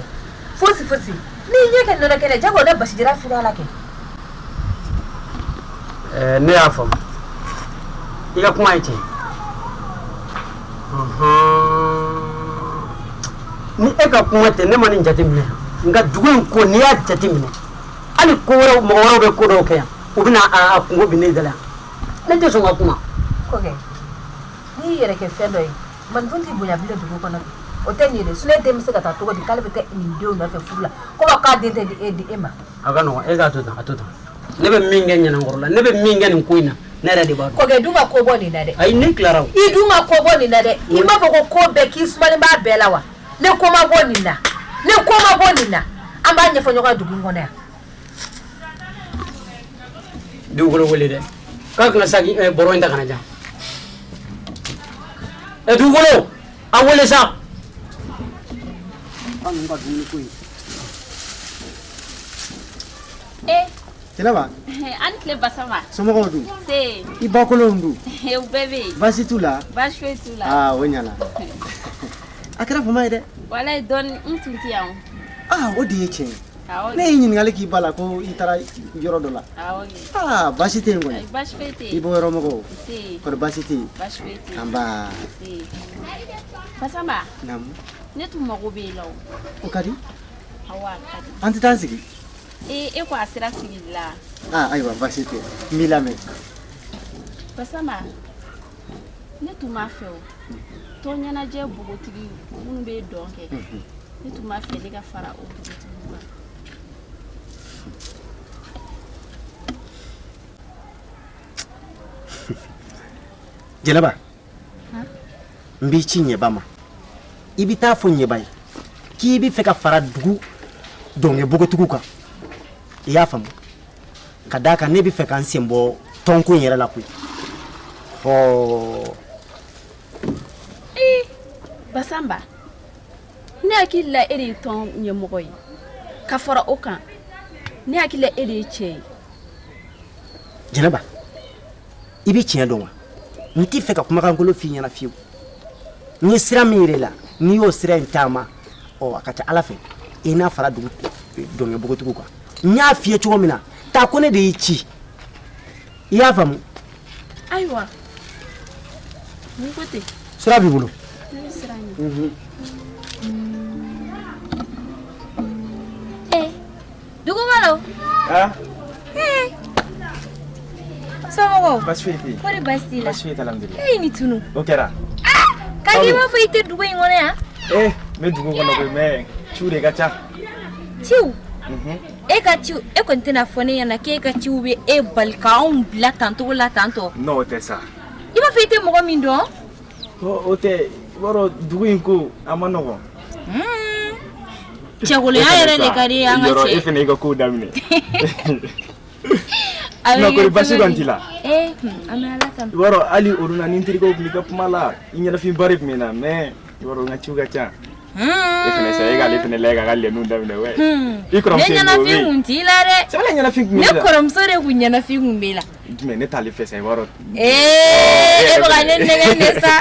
fosi fosi n'i ɲɛ kɛ nɔnɔ kɛnɛ jago ne basijira furu ala kɛ. Ɛɛ ne y'a faamu i ka kuma ye tiɲɛ ni e ka kuma tɛ ne ma nin jateminɛ nka dugu in ko n'i y'a jateminɛ hali ko wɛrɛw mɔgɔ wɛrɛw bɛ ko dɔw kɛ yan u bɛna a kunko bin ne da la ne tɛ sɔn ka kuma. Kɔkɛ n'i y'i yɛrɛ kɛ fɛn dɔ ye maninfin t'i bonya bilen dugu kɔnɔ bi o tɛ nin ye dɛ sinon e den bɛ se ka taa cogo di k'ale bɛ taa nin denw nɔfɛ furu la ko k'a den tɛ di e di e ma. A ka nɔgɔn e k'a to tan a to tan ne bɛ min kɛ ɲanankɔrɔ la ne bɛ min kɛ nin ko in na ne yɛrɛ de b'a dɔn. Kɔkɛ dun ka ko bɔ nin na dɛ. Ayi ne tilara o. I dun ka ko bɔ nin na dɛ i m'a fɔ ko ko bɛɛ k'i sumalen b'a bɛɛ la wa ne ko ma bɔ nin na ne ko ma bɔ nin na an b'a ɲɛfɔ ɲɔgɔn ye dugu in kɔnɔ yan. Dugukolo wele dɛ k'a kana saki bɔrɔ in ta ka na jan ɛ dugukolo a wele sa. An ninnu ka dumuni ko in. Eh. Jɛnɛba. An tile Basama. Somɔgɔw dun? Se. I bakolow dun? U bɛɛ bɛ yen. Baasi t'u la? Baasi foyi t'u la. Aa o ɲɛna. A kɛra fama ye dɛ. Walayi dɔɔni n tun tɛ yan o. Aa o de ye tiɲɛ ye. Awɔ. Ne ye ɲininkali k'i ba la ko i taara yɔrɔ dɔ la. Awɔ. Aa baasi tɛ yen kɔni. Baasi foyi tɛ yen. I bɔ yɔrɔ mɔgɔw? Se. Kɔri baasi tɛ yen? Baasi foyi tɛ yen. Anba. Se. Basama. Naamu. Ne tun mago bɛ e la o. O ka di? Awɔ a ka di. An tɛ taa an sigi? Ee e ko a sera sigili la. Aa ayiwa baasi tɛ n b'i lamɛn. Basama ne tun b'a fɛ o tɔn ɲɛnajɛ npogotigi minnu bɛ dɔn kɛ ne tun b'a fɛ ne ka fara o npogotigiw kan. Jɛnɛba n b'i ci ɲɛba ma i bɛ taa fɔ ɲɛba ye k'i bɛ fɛ ka fara dugu dɔnkɛ npogotigiw kan i y'a faamu ka d'a kan ne bɛ fɛ ka n sen bɔ tɔnko in yɛrɛ la koyi ɔ. Ee Basanba ne hakili la e de ye tɔn ɲɛmɔgɔ ye ka fara o kan ne hakili la e de ye cɛ ye. Jɛnɛba i bɛ tiɲɛ dɔn wa n t'i fɛ ka kumakankolon f'i ɲɛna fiyewu n ye sira min yir'i la n'i y'o sira in taama ɔ a ka ca ala fɛ i n'a fara dugu dɔnkɛ npogotigiw kan n y'a f'i ye cogo min na taa ko ne de y'i ci i y'a faamu. Ayiwa n'i ko ten. Sira b'i bolo. Ne bɛ sira ɲini. Eh, dugukolo. Ah. Eh. Somɔgɔw. Baasi foyi tɛ yen. Kɔri baasi t'i la? Baasi foyi tɛ alhamdulilayi. E ye nin tunu. O kɛra. K'a k'i b'a fɔ i tɛ dugu in kɔnɔ yan. Eh, n bɛ dugu kɔnɔ koyi mais ciw de ka ca. Ciw? E ka ciw e kɔni tɛna fɔ ne ɲɛna k'e ka ciw bɛ e bali k'anw bila tancogo la tantɔ. Non o tɛ sa. I b'a fɔ i tɛ mɔgɔ min dɔn. O tɛ i b'a dɔn dugu in ko a ma nɔgɔn. Cɛkolonya yɛrɛ de ka di an ka cɛ. Yɔrɔ e fana y'i ka kow daminɛ. Non kɔri baasi kɔni t'i la. Ee an bɛ Ala tanu. I b'a dɔn hali o don na ni n terikɛw tun b'i ka kuma la i ɲɛnafinba de tun bɛ n na mais i b'a dɔn n ka ciw ka ca. E fana sa e k'ale fana lajɛ k'a ka lɛnniw daminɛ wɛ. I kɔrɔmuso ne ɲɛnafin kun t'i la dɛ. C'est vrai ɲɛnafin kun bɛ ne la. Ne kɔrɔmuso de kun ɲɛnafin kun b'e la. Jumɛn ne t'ale fɛ sa i b'a dɔn. Ee e bɛ ka ne nɛgɛn de sa.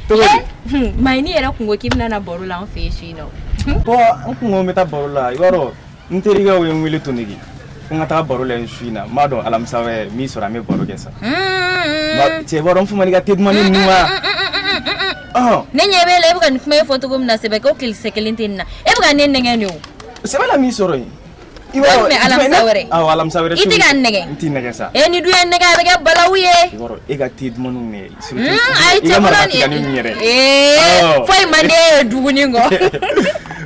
Cogo di? Mayini yɛrɛ kun ko k'i bɛna na baro la an fɛ yen su in na. Bon n kun ko n bɛ taa baro la i b'a dɔn n terikɛw ye n wele Tonigi ko n ka taa baro la yen su in na n b'a dɔn alamisa wɛrɛ min sɔrɔ an bɛ baro kɛ sa. Cɛ i b'a dɔn n famana i ka te dumani ninnu ma. Ne ɲɛ b'e la e bɛ ka nin kuma in fɔ cogo min na sɛbɛ ko kisɛ kelen tɛ nin na e bɛ ka ne nɛgɛn de o. Sɛbɛ la min sɔrɔ yen. I b'a dɔn alamisa wɛrɛ. Awɔ alamisa wɛrɛ. I tɛ ka n nɛgɛn. N t'i nɛgɛn sa. E ni dun ye nɛgɛn a bɛ kɛ balawu ye. I b'a dɔn e ka te dumaniw de surtout. Ayi i ka maraka tigɛni ninnu yɛrɛ. Ee foyi man di e ye dumuni kɔ.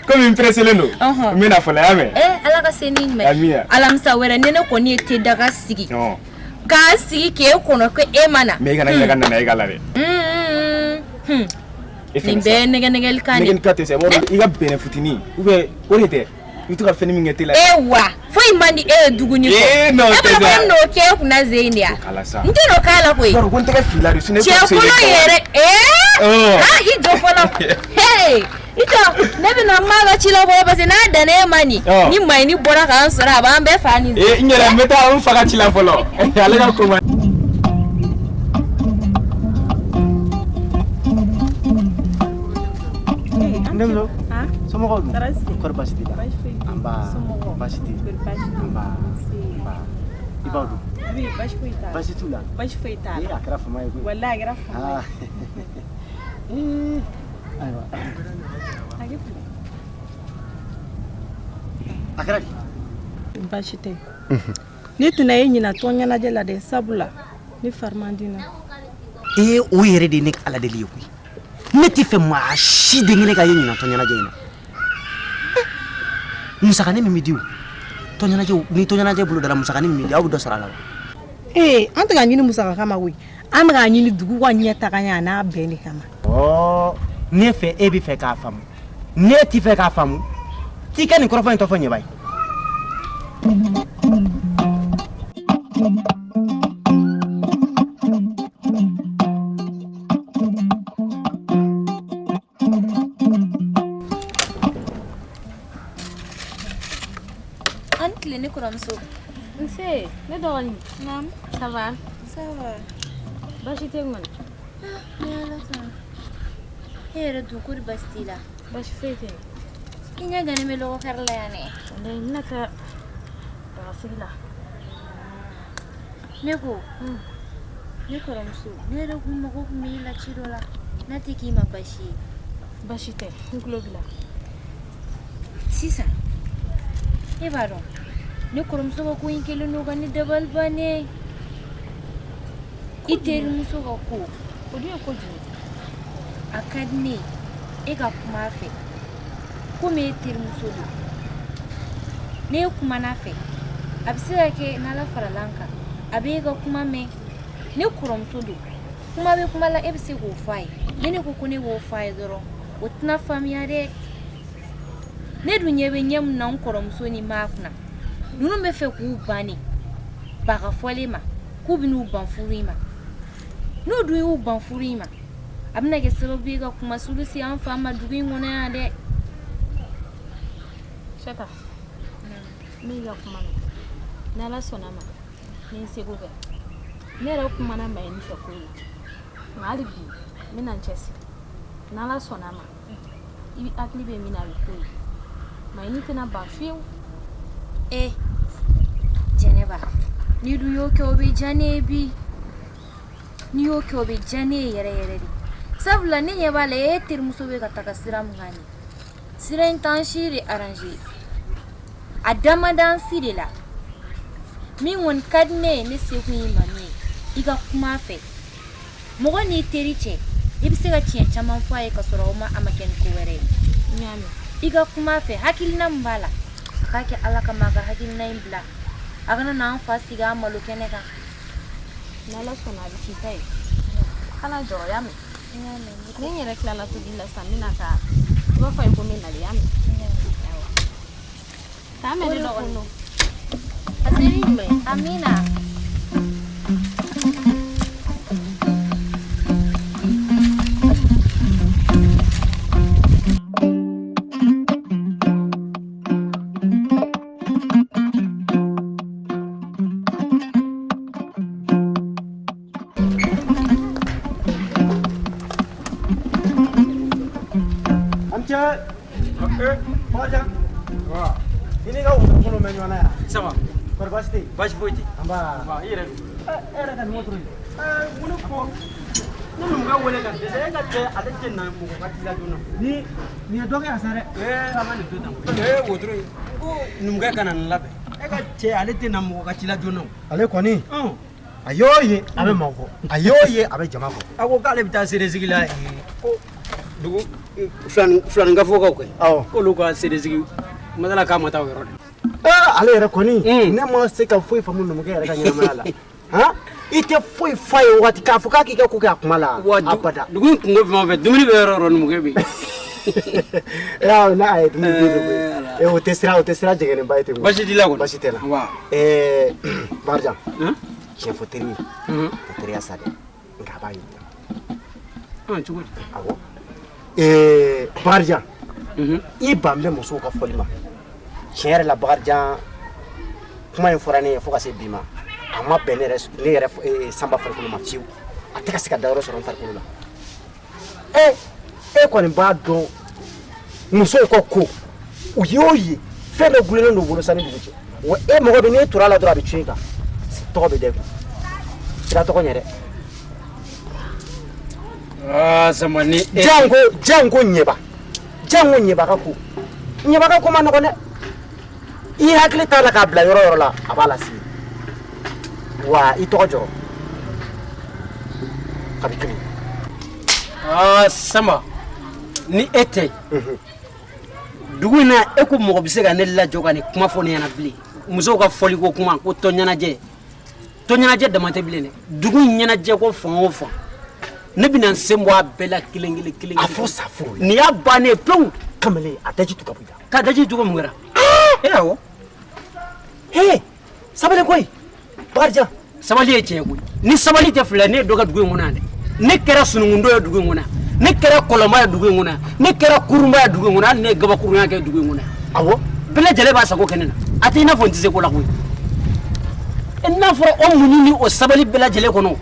Komi n presselen don. N bɛna fɔlɔ y'a mɛn. Ee Ala ka se ni ɲuman ye. Amina. Alamisa wɛrɛ ni ne kɔni ye te daga sigi. K'a sigi k'e kɔnɔ ko e ma na. Mais i kana ɲinɛ ka nana e k'a la dɛ. Nin bɛɛ ye nɛgɛ nɛgɛli kan de. Nɛgɛli kan tɛ sa i b'a dɔn i ka bɛnɛ futini ou bien o de tɛ i bɛ to ka fɛnnin min kɛ te la. E wa foyi man di e ye duguni kɔ. Ee non o tɛ sa. E b'a dɔn ko ne bɛn'o kɛ e kunna ze in de ya. O k'a la sa. N tɛ n'o k'a la koyi. I b'a dɔn ko n tɛgɛ filila de sinon e Cɛkolon yɛrɛ ee. Ɔɔ. Ah i jɔ fɔlɔ. Hey. I jɔ, ne bɛna n ma ka ci la fɔlɔ parce que n'a danna e ma nin, ni Mayini bɔra k'an sɔrɔ a b'an bɛɛ fa nin. Ee, n yɛrɛ n bɛ taa n fa ka ci la fɔlɔ. Ale ka ko ma. N denmuso, somɔgɔw dun? Kɔri baasi t'i la? Nba, baasi tɛ yen. Nba, nba. I baw dun? Baasi foyi t'a la. Baasi t'u la? Baasi foyi t'a la. Ee, a kɛra fama ye koyi. Walahi a kɛra fama ye. Ee, ayiwa. A kɛra di? Baasi tɛ. Ne tɛna e ɲina tɔn ɲɛnajɛ la dɛ, sabula ne fari man di n na. Ee, o yɛrɛ de ye ne ka Ala deli ye koyi. Ne tɛ fɛ maa si den kelen ka ye ɲinan tɔn ɲɛnajɛ in na. Musakanin min bɛ di o, tɔn ɲɛnajɛ ni tɔn ɲɛnajɛ bolo dara musakanin min bɛ di, aw bɛ dɔ sɔrɔ a la wa? Ee, an tɛ k'a ɲini musaka kama koyi. An bɛ k'a ɲini dugu ka ɲɛtaga ɲɛ a n'a bɛn de kama. Ɔ, ne fɛ e bɛ fɛ k'a faamu, ne tɛ fɛ k'a faamu. T'i ka nin kɔrɔfɔ in tɔ fɔ ɲɛba ye. An tile ne kɔrɔmuso. Nse, ne dɔgɔnin. Naamu. Ça va? Ça va. Baasi tɛ yen kɔni? Ni Ala sɔnna. E yɛrɛ dun, kori baasi t'i la? Baasi foyi tɛ yen. I ɲɛ gannen bɛ lɔgɔ kari la yan dɛ. Walayi, n bɛna taa dagasigi la. Ne ko, ne kɔrɔmuso, ne yɛrɛ kun mago kun bɛ e la ci dɔ la, n'a tɛ k'i ma baasi ye. Baasi tɛ, n tulo b'i la. Sisan, e b'a dɔn, ne kɔrɔmuso ka ko in kɛlen don ka ne dabali ban ne. I terimuso ka ko. O dun ye ko jumɛn? A ka di ne ye e ka kuma a fɛ komi e terimuso don. N'e kumana a fɛ, a bɛ se ka kɛ n'Ala farala an kan, a bɛ e ka kuma mɛn. Ne kɔrɔmuso don, kuma bɛ kuma la, e bɛ se k'o fɔ a ye. Ni ne ko ko ne b'o fɔ a ye dɔrɔn, o tɛna faamuya dɛ. Ne dun ɲɛ bɛ ɲɛ min na n kɔrɔmuso ni maa kunna, ninnu bɛ fɛ k'u ban de baga fɔlen ma k'u bɛn'u ban furu in ma. N'u dun y'u ban furu in ma, a bɛna kɛ sababu ye ka kumasulu se an fa ma dugu in kɔnɔ yan dɛ. Sɛta, n b'i ka kuma mɛn. N'Ala sɔnna ma, n bɛ n seko kɛ. Ne yɛrɛ kumana Mayini fɛ ko in na, nka hali bi n bɛna n cɛsiri. N'Ala sɔnna ma, i hakili bɛ min na a bɛ k'o ye. Mayini tɛna ban fiyewu. Ee, Jɛnɛba, n'i dun y'o kɛ o bɛ diya ne ye bi. N'i y'o kɛ o bɛ diya ne ye yɛrɛ yɛrɛ de. Sabula ne ɲɛ b'a la e terimuso bɛ ka taga sira min kan nin, sira in t'an si de arranger. A da man d'an si de la. Min kɔni ka di ne ye, ne se kun ye ma min ye, i ka kuma a fɛ. Mɔgɔ n'i teri cɛ, i bɛ se ka tiɲɛ caman fɔ a ye ka sɔrɔ aw ma a ma kɛ ni ko wɛrɛ ye. N y'a mɛn. I ka kuma a fɛ, hakilina min b'a la, a k'a kɛ Ala kama a ka hakilina in bila. A kana n'an fa sigi an malo kɛnɛ kan. N'Ala sɔnna a bɛ k'i ta ye. Kana jɔrɔ, y'a mɛn. Ni n yɛrɛ tilala tobili la sisan, n bɛna taa. I b'a fɔ a ye ko n bɛ nalen, y'a mɛn. Ayiwa. K'an bɛn ne dɔgɔnin. A seri jumɛn? Amina. An cɛ. Bakarijan. I n'i ka wotoro kolon bɛ ɲɔgɔn na yan. Ça va. Kɔri baasi tɛ yen? Baasi foyi tɛ yen. Nba. Nba, i yɛrɛ dun? E yɛrɛ ka nin wotoro in. Mun ne ko ne numukɛ wele ka dɛsɛ e ka cɛ ale tɛ na mɔgɔ ka ci la joona. Ni nin ye dɔ kɛ yan sa dɛ. Ee, an ka nin to tan. Ee, wotoro in ko numukɛ ka na nin labɛn. E ka cɛ ale tɛ na mɔgɔ ka ci la joona. Ale kɔni. A y'o ye a bɛ maaw kɔ. A y'o ye a bɛ jama kɔ. A ko k'ale bɛ taa seresigi la ko dugu filaninkafokaw kɛ. Awɔ. K'olu ka seresigi masala k'a ma taa o yɔrɔ la. Aa, ale yɛrɛ kɔni, ne ma se ka foyi faamu numukɛ yɛrɛ ka ɲɛnamaya la. Han? I tɛ foyi f'a ye waati k'a fɔ k'a k'i ka ko kɛ a kuma la. Wa abada. Dugu in kunko fɛn o fɛn, dumuni bɛ yɔrɔ o yɔrɔ numukɛ bɛ yen. Ee, n'a ye dumuni dun de koyi. Ee, o tɛ sira, o tɛ sira jɛngɛnnenba ye ten koyi. Baasi t'i la kɔni? Baasi tɛ n la. Wa. Ɛɛ, Bakarijan. Tiɲɛ fɔ teri ye. O teriya sa dɛ. Nka a b'a ɲininka. Cogo di? Awɔ. Ɛɛ, Bakarijan. I ban bɛ musow ka fɔli ma. Tiɲɛ yɛrɛ la, Bakarijan, kuma in fɔra ne ye fo ka se bi ma, a ma bɛn ne yɛrɛ Sanba farikolo ma fiyewu. A tɛ ka se ka dayɔrɔ sɔrɔ n farikolo la. E kɔni b'a dɔn, musow ka ko, u y'o ye, fɛn dɔ gulonnen don u bolo sanni dugu cɛ. Wa e mɔgɔ bɛ, n'e tora a la dɔrɔn, a bɛ cun i kan, tɔgɔ bɛ da i kun. Sira tɔgɔ ɲɛ dɛ. Aa, Sanba, ni e Janko ɲɛba, janko ɲɛba ka ko, ɲɛba ka ko ma nɔgɔn dɛ. I hakili t'a la k'a bila yɔrɔ yɔrɔ la, a b'a lasigi wa i tɔgɔ jɔrɔ kabi kelen. Aa, Sanba, ni e tɛ dugu in na, e ko mɔgɔ bɛ se ka ne lajɔ ka nin kuma fɔ ne ɲɛna bilen? Musow ka fɔliko kuma ko tɔn ɲɛnajɛ, tɔn ɲɛnajɛ dama tɛ bilen dɛ. Dugu in ɲɛnajɛ ko fan o fan, ne bɛna n sen bɔ a bɛɛ la kelen kelen kelen. A fɔ sa furu. Nin y'a bannen ye pewu. Kamalen, a daji tu ka bɔ i la. Ka daji cogo mun kɛra e? Awɔ. He, sabali koyi, Bakarijan. Sabali ye tiɲɛ koyi. Ni sabali tɛ filɛ, ne ye dɔ kɛ dugu in kɔnɔ yan dɛ. Ne kɛra sunukundo ye dugu in kɔnɔ yan, ne kɛra kɔlɔnba ye dugu in kɔnɔ yan, ne kɛra kurunba ye dugu in kɔnɔ, hali ne ye gabakurunya kɛ dugu in kɔnɔ yan. Awɔ. Bɛɛ lajɛlen b'a sago kɛ ne na. A tɛ i n'a fɔ n tɛ se ko la koyi. N'a fɔra o muɲu ni o sabali bɛɛ lajɛlen kɔnɔ,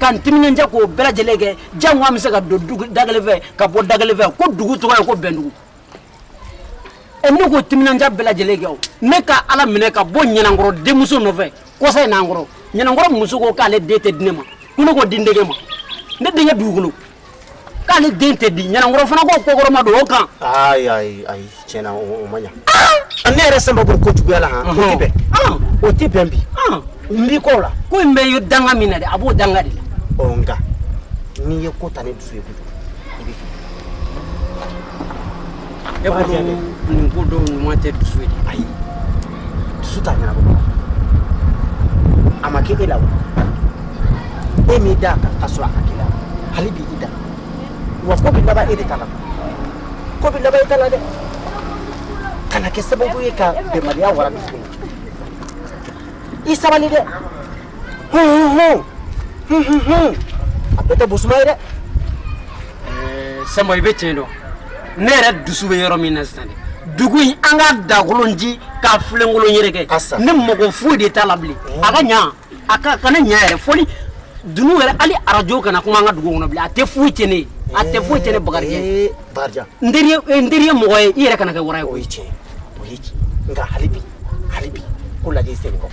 ka n timinanja k'o bɛɛ lajɛlen kɛ, jango an bɛ se ka don dugu da kelen fɛ ka bɔ da kelen fɛ, ko dugu tɔgɔ ye ko Bɛndugu. Ne k'o timinanja bɛɛ lajɛlen kɛ, o ne ka Ala minɛ ka bɔ Ɲanankɔrɔ denmuso nɔfɛ kɔsa in n'an kɔrɔ. Ɲanankɔrɔ muso ko k'ale den tɛ di ne ma, ko ne k'o di n denkɛ ma, ne denkɛ dugukolo, k'ale den tɛ di. Ɲanankɔrɔ fana k'o kɔkɔrɔma don o kan. Ayi ayi ayi, tiɲɛna, o ma ɲa. Ne yɛrɛ Sanba b'o ko juguya la han, o tɛ bɛn, o tɛ bɛn bi. N b'i kɔ o la. Ko in bɛ danga min na dɛ, a b'o danga de la. Ɔ, nka n'i ye ko ta ni dusu ye kojugu, i bɛ fili. E bolo, nin ko dɔw ɲuman tɛ dusu ye dɛ. Ayi, dusu t'a ɲɛnabɔ. A ma kɛ e la wa? E m'i da a kan ka sɔrɔ a ka k'i la. Hali bi i da wa, ko bɛ laban e de ta la, ko bɛ laban e ta la dɛ. Kana kɛ sababu ye ka bɛnbaliya wara dugu kɔnɔ. I sabali dɛ. Hun hun hun hun hun, a bɛɛ tɛ bosuma ye dɛ. Sanba, i bɛ tiɲɛ dɔn, ne yɛrɛ dusu bɛ yɔrɔ min na sisan dɛ, dugu in, an ka dakolon ci k'a filenkolon yɛrɛ kɛ, ne mago foyi de t'a la bilen. A ka ɲa, a ka kana ɲa yɛrɛ fɔli dunu yɛrɛ, hali arajo kana kuma an ka dugu kɔnɔ bilen. A tɛ foyi tiɲɛ ne ye, a tɛ foyi tiɲɛ ne. Bakarijan. Bakarijan. N teri ye mɔgɔ ye, i yɛrɛ kana kɛ wara ye. O ye tiɲɛ, o ye tiɲɛ. Nka hali bi, hali bi, ko lajɛ i senkɔrɔ,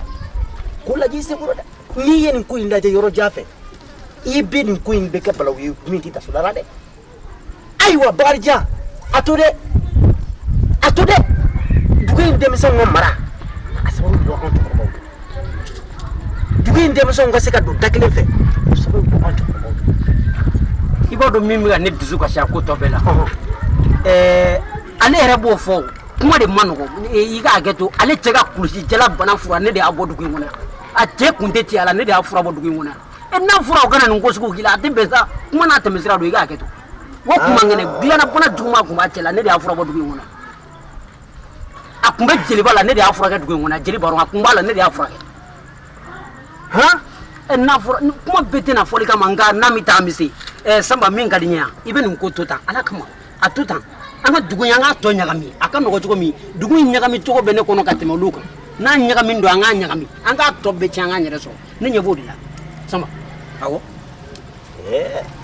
ko lajɛ i senkɔrɔ dɛ. N'i ye nin ko in lajɛ yɔrɔ jan fɛ, i bɛ nin ko in bɛ kɛ balawu ye min tɛ daso la dɛ. Ayiwa Bakarijan, a to dɛ, a to dɛ. Dugu in denmisɛnw ka mara, a sababu bɛ bɔ anw cɛkɔrɔbaw la. Dugu in denmisɛnw ka se ka don da kelen fɛ, o sababu bɛ bɔ anw cɛkɔrɔbaw la. I b'a dɔn min bɛ ka ne dusu kasi a ko tɔ bɛɛ la, ale yɛrɛ b'o fɔ, kuma de ma nɔgɔ. I ka hakɛ to, ale cɛ ka kulusi jala bana fura, ne de y'a bɔ dugu in kɔnɔ yan. A cɛ kun tɛ ci a la, ne de y'a fura bɔ dugu in kɔnɔ yan. N'a fɔra o kana nin ko sugu k'i la, a tɛ bɛn sa. Kuma n'a tɛmɛsira don, i ka hakɛ to. O kuma kɛnɛ dilanna, bana juguman kun b'a cɛ la, ne de y'a fura bɔ dugu in kɔnɔ. A kun bɛ jeliba la, ne de y'a furakɛ dugu in kɔnɔ. Jeli baro, a kun b'a la, ne de y'a furakɛ. Han, n'a fɔra kuma bɛɛ tɛna fɔli kama, nka n'a bɛ taa, an bɛ se. Sanba, min ka di n ye yan, i bɛ nin ko to tan, Ala kama, a to tan. An ka dugu in, an k'a tɔ ɲagami, a ka nɔgɔ cogo min. Dugu in ɲagami cogo bɛ ne kɔnɔ ka tɛmɛ olu kan. N'a ɲagami don, an k'a ɲagami, an k'a tɔ bɛɛ tiɲɛ, an k'an yɛrɛ sɔrɔ. Ne ɲɛ b'o de la, Sanba, awɔ.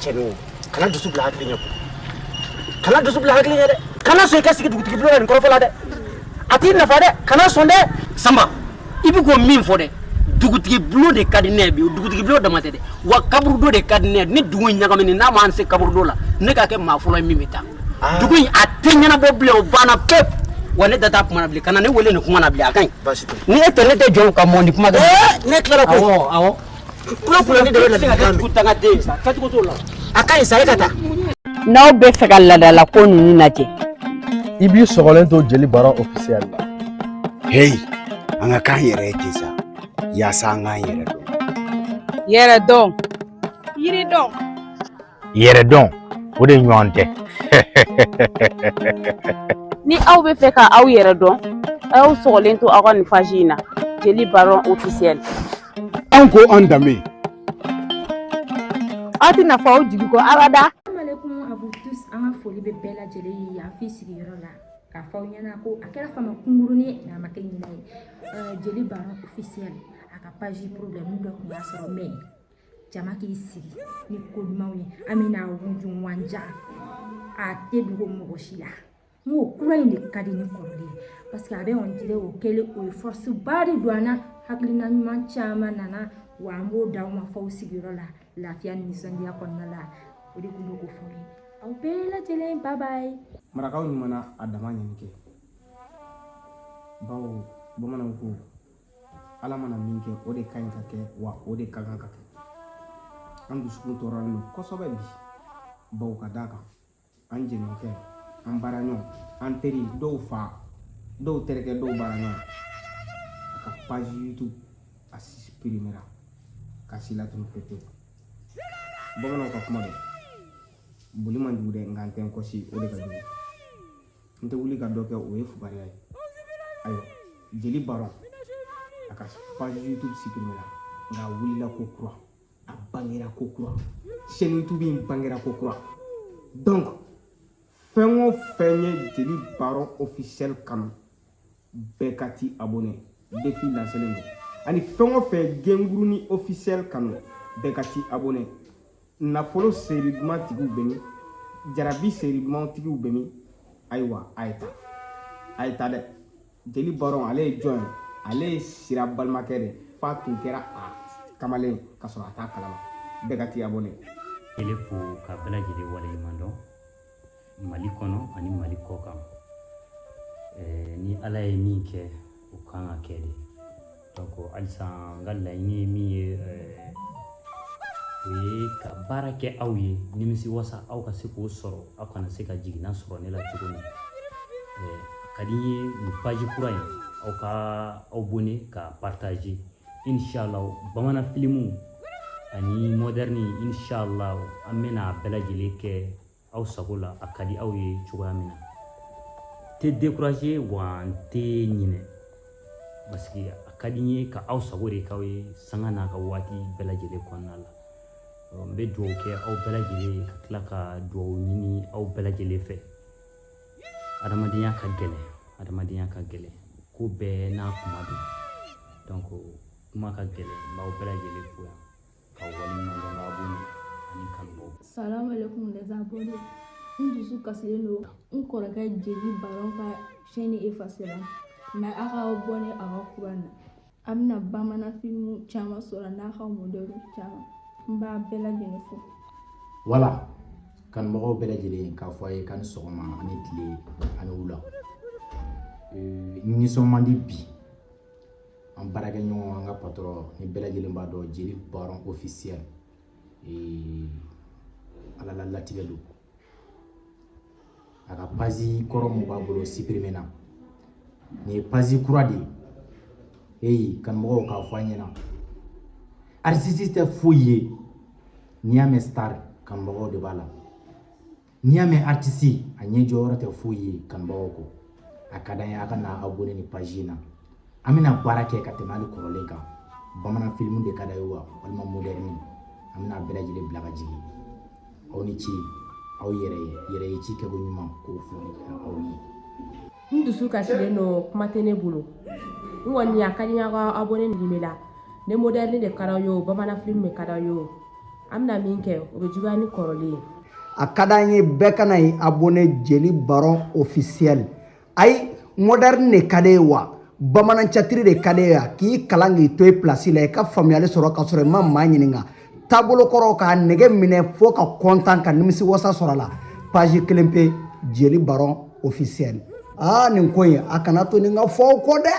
Cɛnin, kana dusu bila hakili ɲɛ koyi, kana dusu bila hakili ɲɛ dɛ. Kana sɔn i ka sigi dugutigi bulon na nin kɔrɔfɔ la dɛ, a t'i nafa dɛ, kana sɔn dɛ. Sanba, i bɛ k'o min fɔ dɛ, dugutigi bulon de ka di ne ye bi. Dugutigi bulon dama tɛ dɛ, wa kaburudo de ka di ne ye. Ni dugu in ɲagamini, n'a m'an se kaburudo la, ne ka kɛ maa fɔlɔ ye min bɛ taa. Dugu in, a tɛ ɲɛnabɔ bilen, o banna pewu. Wa ne da t'a kuma na bilen. Kana ne wele nin kuma na bilen, a ka ɲi. Ni e tɛ, ne tɛ jɔ ka mɔn ni kuma kɛ. Ne tilara koyi. Awɔ awɔ. Kulo kulo ni de bɛ ladilikan mɛn. Dangaden ye sa, kɛcogo t'o la. A ka ɲi sa, e ka taa. N'aw bɛ fɛ ka laadalako ninnu lajɛ, i b'i sɔgɔlen to Jeli Baron Officiel la. Heyi, an ka k'an yɛrɛ ye ten sa, yaasa an k'an yɛrɛ dɔn. Yɛrɛ dɔn. Yiri dɔn. Yɛrɛ dɔn, o de ɲɔgɔn tɛ. Ni aw bɛ fɛ ka aw yɛrɛ dɔn, a y'aw sɔgɔlen to aw ka nin page in na, Jeli Baron Officiel. An ko an danbe. Aw tɛna fɔ aw jigi kɔ abada. Alaikum à vous tous. An ka foli Foli bɛ bɛɛ lajɛlen ye yan f'i sigiyɔrɔ la, k'a fɔ aw ɲɛna ko a kɛra fama kunkurunin ye nka a ma kɛ ɲinɛ ye. Jeli Baron officiel, a ka page problème dɔ tun y'a sɔrɔ, mais jama k'i sigi ni ko dumanw ye. An bɛna wuju wanja, a tɛ dogo mɔgɔ si la. N ko kura in de ka di ni kɔrɔlen ye, parce que a bɛ, on dirait, o kɛlen o ye force ba de don an na. Hakilina ɲuman caman nana wa, an b'o d'aw ma f'aw sigiyɔrɔ la, lafiya ni nisɔndiya kɔnɔna la. O de tun bɛ k'o fɔ aw ye. Aw bɛɛ lajɛlen, bye bye. Marakaw ɲuman a dama ɲini kɛ, bawo bamananw ko Ala mana min kɛ, o de ka ɲi ka kɛ, wa o de ka kan ka kɛ. An dusukun tɔɔrɔlen don kosɛbɛ bi, bawo ka d'a kan an jɛɲɔgɔnkɛ, an baaraɲɔgɔn, an teri, dɔw fa, dɔw terikɛ, dɔw baaraɲɔgɔn, a ka page YouTube a supprimera ka si latunu pewu. Bamananw ka kuma don, boli man jugu dɛ, nka n tɛ n kɔsi, o de ka jugu. N tɛ wuli ka dɔ kɛ, o ye fugariya ye. Ayiwa, Jeli Baron a ka page YouTube supprimera, nka a wulila ko kura, a bangera ko kura, chaîne YouTube in bangera ko kura. Donc fɛn o fɛn ye Jeli Baron officiel kanu, bɛɛ ka t'i abonné, défi lancelen don. Ani fɛn o fɛn Gengurunin officiel kanu, bɛɛ ka t'i abonné. Nafolo seeri duman tigiw bɛ min? Jarabi seeri duman tigiw bɛ min? Ayiwa, a ye taa, a ye taa dɛ. Jeli Baron, ale ye jɔn ye? Ale ye Sira balimakɛ de, f'a tun kɛra a kamalen ka sɔrɔ a t'a kalama. Bɛɛ ka t'i abonné. Kele fo ka bɛɛ lajɛlen waleɲuman dɔn Mali kɔnɔ ani Mali kɔ kan. Ni Ala ye min kɛ, o kan ka kɛ de. Donc halisa n ka laɲini ye min ye, o ye ka baara kɛ aw ye nimisi wasa, aw ka se k'o sɔrɔ, aw kana se ka jiginna sɔrɔ ne la cogo min. A ka di n ye nin page kura in, aw ka aw abonné ka partager. Inshallah, bamanan filimu ani moderne, inshallah, an bɛna a bɛɛ lajɛlen kɛ aw sago la, a ka di aw ye cogoya min na. Tɛ décourager wa n tɛ ɲinɛ, parce que a ka di n ye ka aw sago de k'aw ye sanga n'a ka waati bɛɛ lajɛlen kɔnɔna la. N bɛ dugawu kɛ aw bɛɛ lajɛlen ye, ka tila ka dugawu ɲini aw bɛɛ lajɛlen fɛ. Adamadenya ka gɛlɛn, adamadenya ka gɛlɛn, ko bɛɛ n'a kuma don. Donc kuma ka gɛlɛn, n b'aw bɛɛ lajɛlen fo yan ka waleɲuman dɔn k'aw abonné ani kanubagaw. Salam alaikum les abonnés. N dusu kasilen don, n kɔrɔkɛ Jeli Baron ka chaîne effacé la, mais a ka abonné a ka kura na. A bɛna bamanan filimu caman sɔrɔ n'a ka modèle caman. N b'a bɛɛ lajɛlen fo. Wala kanubagaw bɛɛ lajɛlen, k'a fɔ a ye k'a ni sɔgɔma ani tile ani wula. N nisɔn man di bi. An baarakɛɲɔgɔn, an ka patron ni bɛɛ lajɛlen b'a dɔn, Jeli Baron officiel, Ala la latigɛ don. A ka page kɔrɔ mun b'a bolo supprimer na, nin ye page kura de ye. Eyi, kanubagaw, k'a fɔ an ɲɛna, artiste tɛ foyi ye. N'i y'a mɛn star, kanubagaw de b'a la. N'i y'a mɛn artiste, a ɲɛ jɔyɔrɔ tɛ foyi ye kanubagaw kɔ. A ka d'an ye a ka na abonné ni page in na. An bɛna baara kɛ ka tɛmɛ hali kɔrɔlen kan. Bamanan filimu de ka d'a ye wa, walima moderne, an bɛna a bɛɛ lajɛlen bila ka jigin. Aw ni ce, aw yɛrɛ ye yɛrɛ ye ci kɛko ɲuman k'o foli kɛ aw ye. N dusu kasilen don, kuma tɛ ne bolo. N kɔni, a ka di n ye aw ka abonné nin la. Ne moderne de ka d'aw ye o, bamanan film de ka d'aw ye o, an bɛna min kɛ, o bɛ juguya ni kɔrɔlen ye. A ka d'an ye bɛɛ ka na i abonné Jeli Baron officiel. Ayi, moderne de ka di ye wa, bamanan théâtre de ka di ye wa, k'i kalan k'i to i place la, i ka faamuyali sɔrɔ ka sɔrɔ i ma maa ɲininka, taabolo kɔrɔ k'a nɛgɛ minɛ fo ka kɔntan ka nimisi wasa sɔrɔ a la. Page kelen pe, Jeli Baron officiel. Aa, nin ko in, a kana to nin ka fɔ aw kɔ dɛ.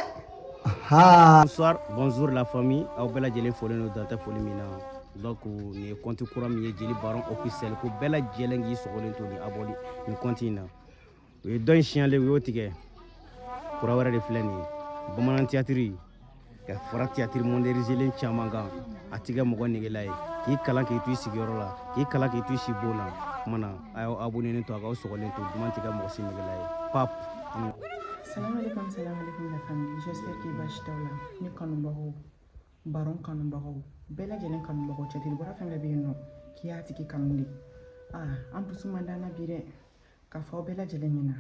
Ha. Bonsoir, bonjour la famille. Aw bɛɛ lajɛlen folen don, dan tɛ foli min na. Donc nin ye compte kura min ye, Jeli Baron officiel, ko bɛɛ lajɛlen k'i sɔgɔlen to nin abonné nin compte in na. U ye dɔ in signalé, u y'o tigɛ. Kura wɛrɛ de filɛ nin ye. Bamanan théâtre ka fara théâtre moderniselen caman kan, a ti kɛ mɔgɔ negela ye. K'i kalan k'i to i sigiyɔrɔ la, k'i kalan k'i to i si bon na. Kuma na, a y'aw abonné to, a k'aw sɔgɔlen to, duman ti kɛ mɔgɔ si negela ye. Pap. Salam alaikum, salam alaikum la famille. J'espère que baasi t'aw la. Ne kanubagaw, Baron kanubagaw, bɛɛ lajɛlen kanubagaw, cɛtiri bɔra fɛn fɛn bɛ yen nɔ, k'i y'a tigi kanu de. Ah, an dusu man d'an na bi dɛ. K'a fɔ aw bɛɛ lajɛlen ɲɛna,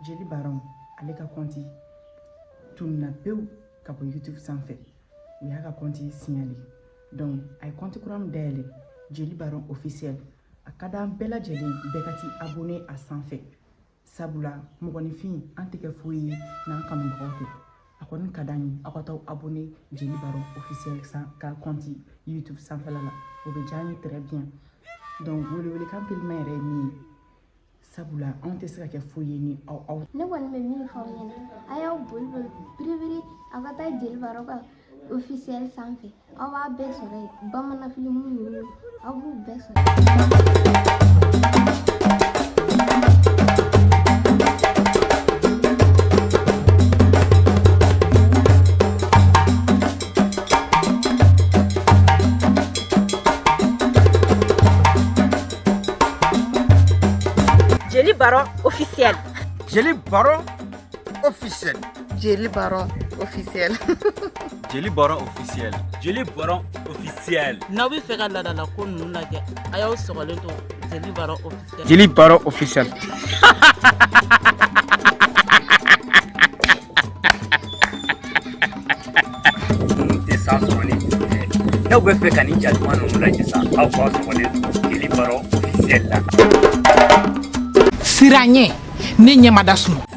Jeli Baron ale ka kɔnti tununna pewu ka bɔ YouTube sanfɛ. U y'a ka kɔnti signalé. Donc a ye kɔnti kura min dayɛlɛ, Jeli Baron officiel, a ka d'an bɛɛ lajɛlen bɛɛ ka t'i abonné a sanfɛ, sabula mɔgɔninfin an tɛ kɛ foyi ye n'an kanubagaw tɛ. A kɔni ka d'an ye aw ka t'aw abonné Jeli Baron officiel san ka kɔnti YouTube sanfɛla la, o bɛ diya an ye très bien. Donc welewelekan teliman yɛrɛ ye min ye, sabula anw tɛ se ka kɛ foyi ye ni aw aw. Ne kɔni bɛ min fɔ aw ɲɛna, a y'aw boli boli biribiri, aw ka taa Jeli Baron ka officiel sanfɛ, aw b'a bɛɛ sɔrɔ yen. Bamanan filimu ninnu, aw b'u bɛɛ sɔrɔ. Jeli Baron officiel. Jeli Baron officiel. Jeli Baron officiel. Jeli Baron officiel. Jeli Baron officiel. N'aw bɛ fɛ ka laadala ko ninnu lajɛ, a y'aw sɔgɔlen to Jeli Baron officiel. Jeli Baron officiel. Tɛ san sɔrɔ ni n'aw bɛ fɛ ka nin ja duman ninnu lajɛ sa, aw k'aw sɔgɔlen to Jeli Baron officiel la. Siran ɲɛ, ne ɲɛ ma da sunɔgɔ.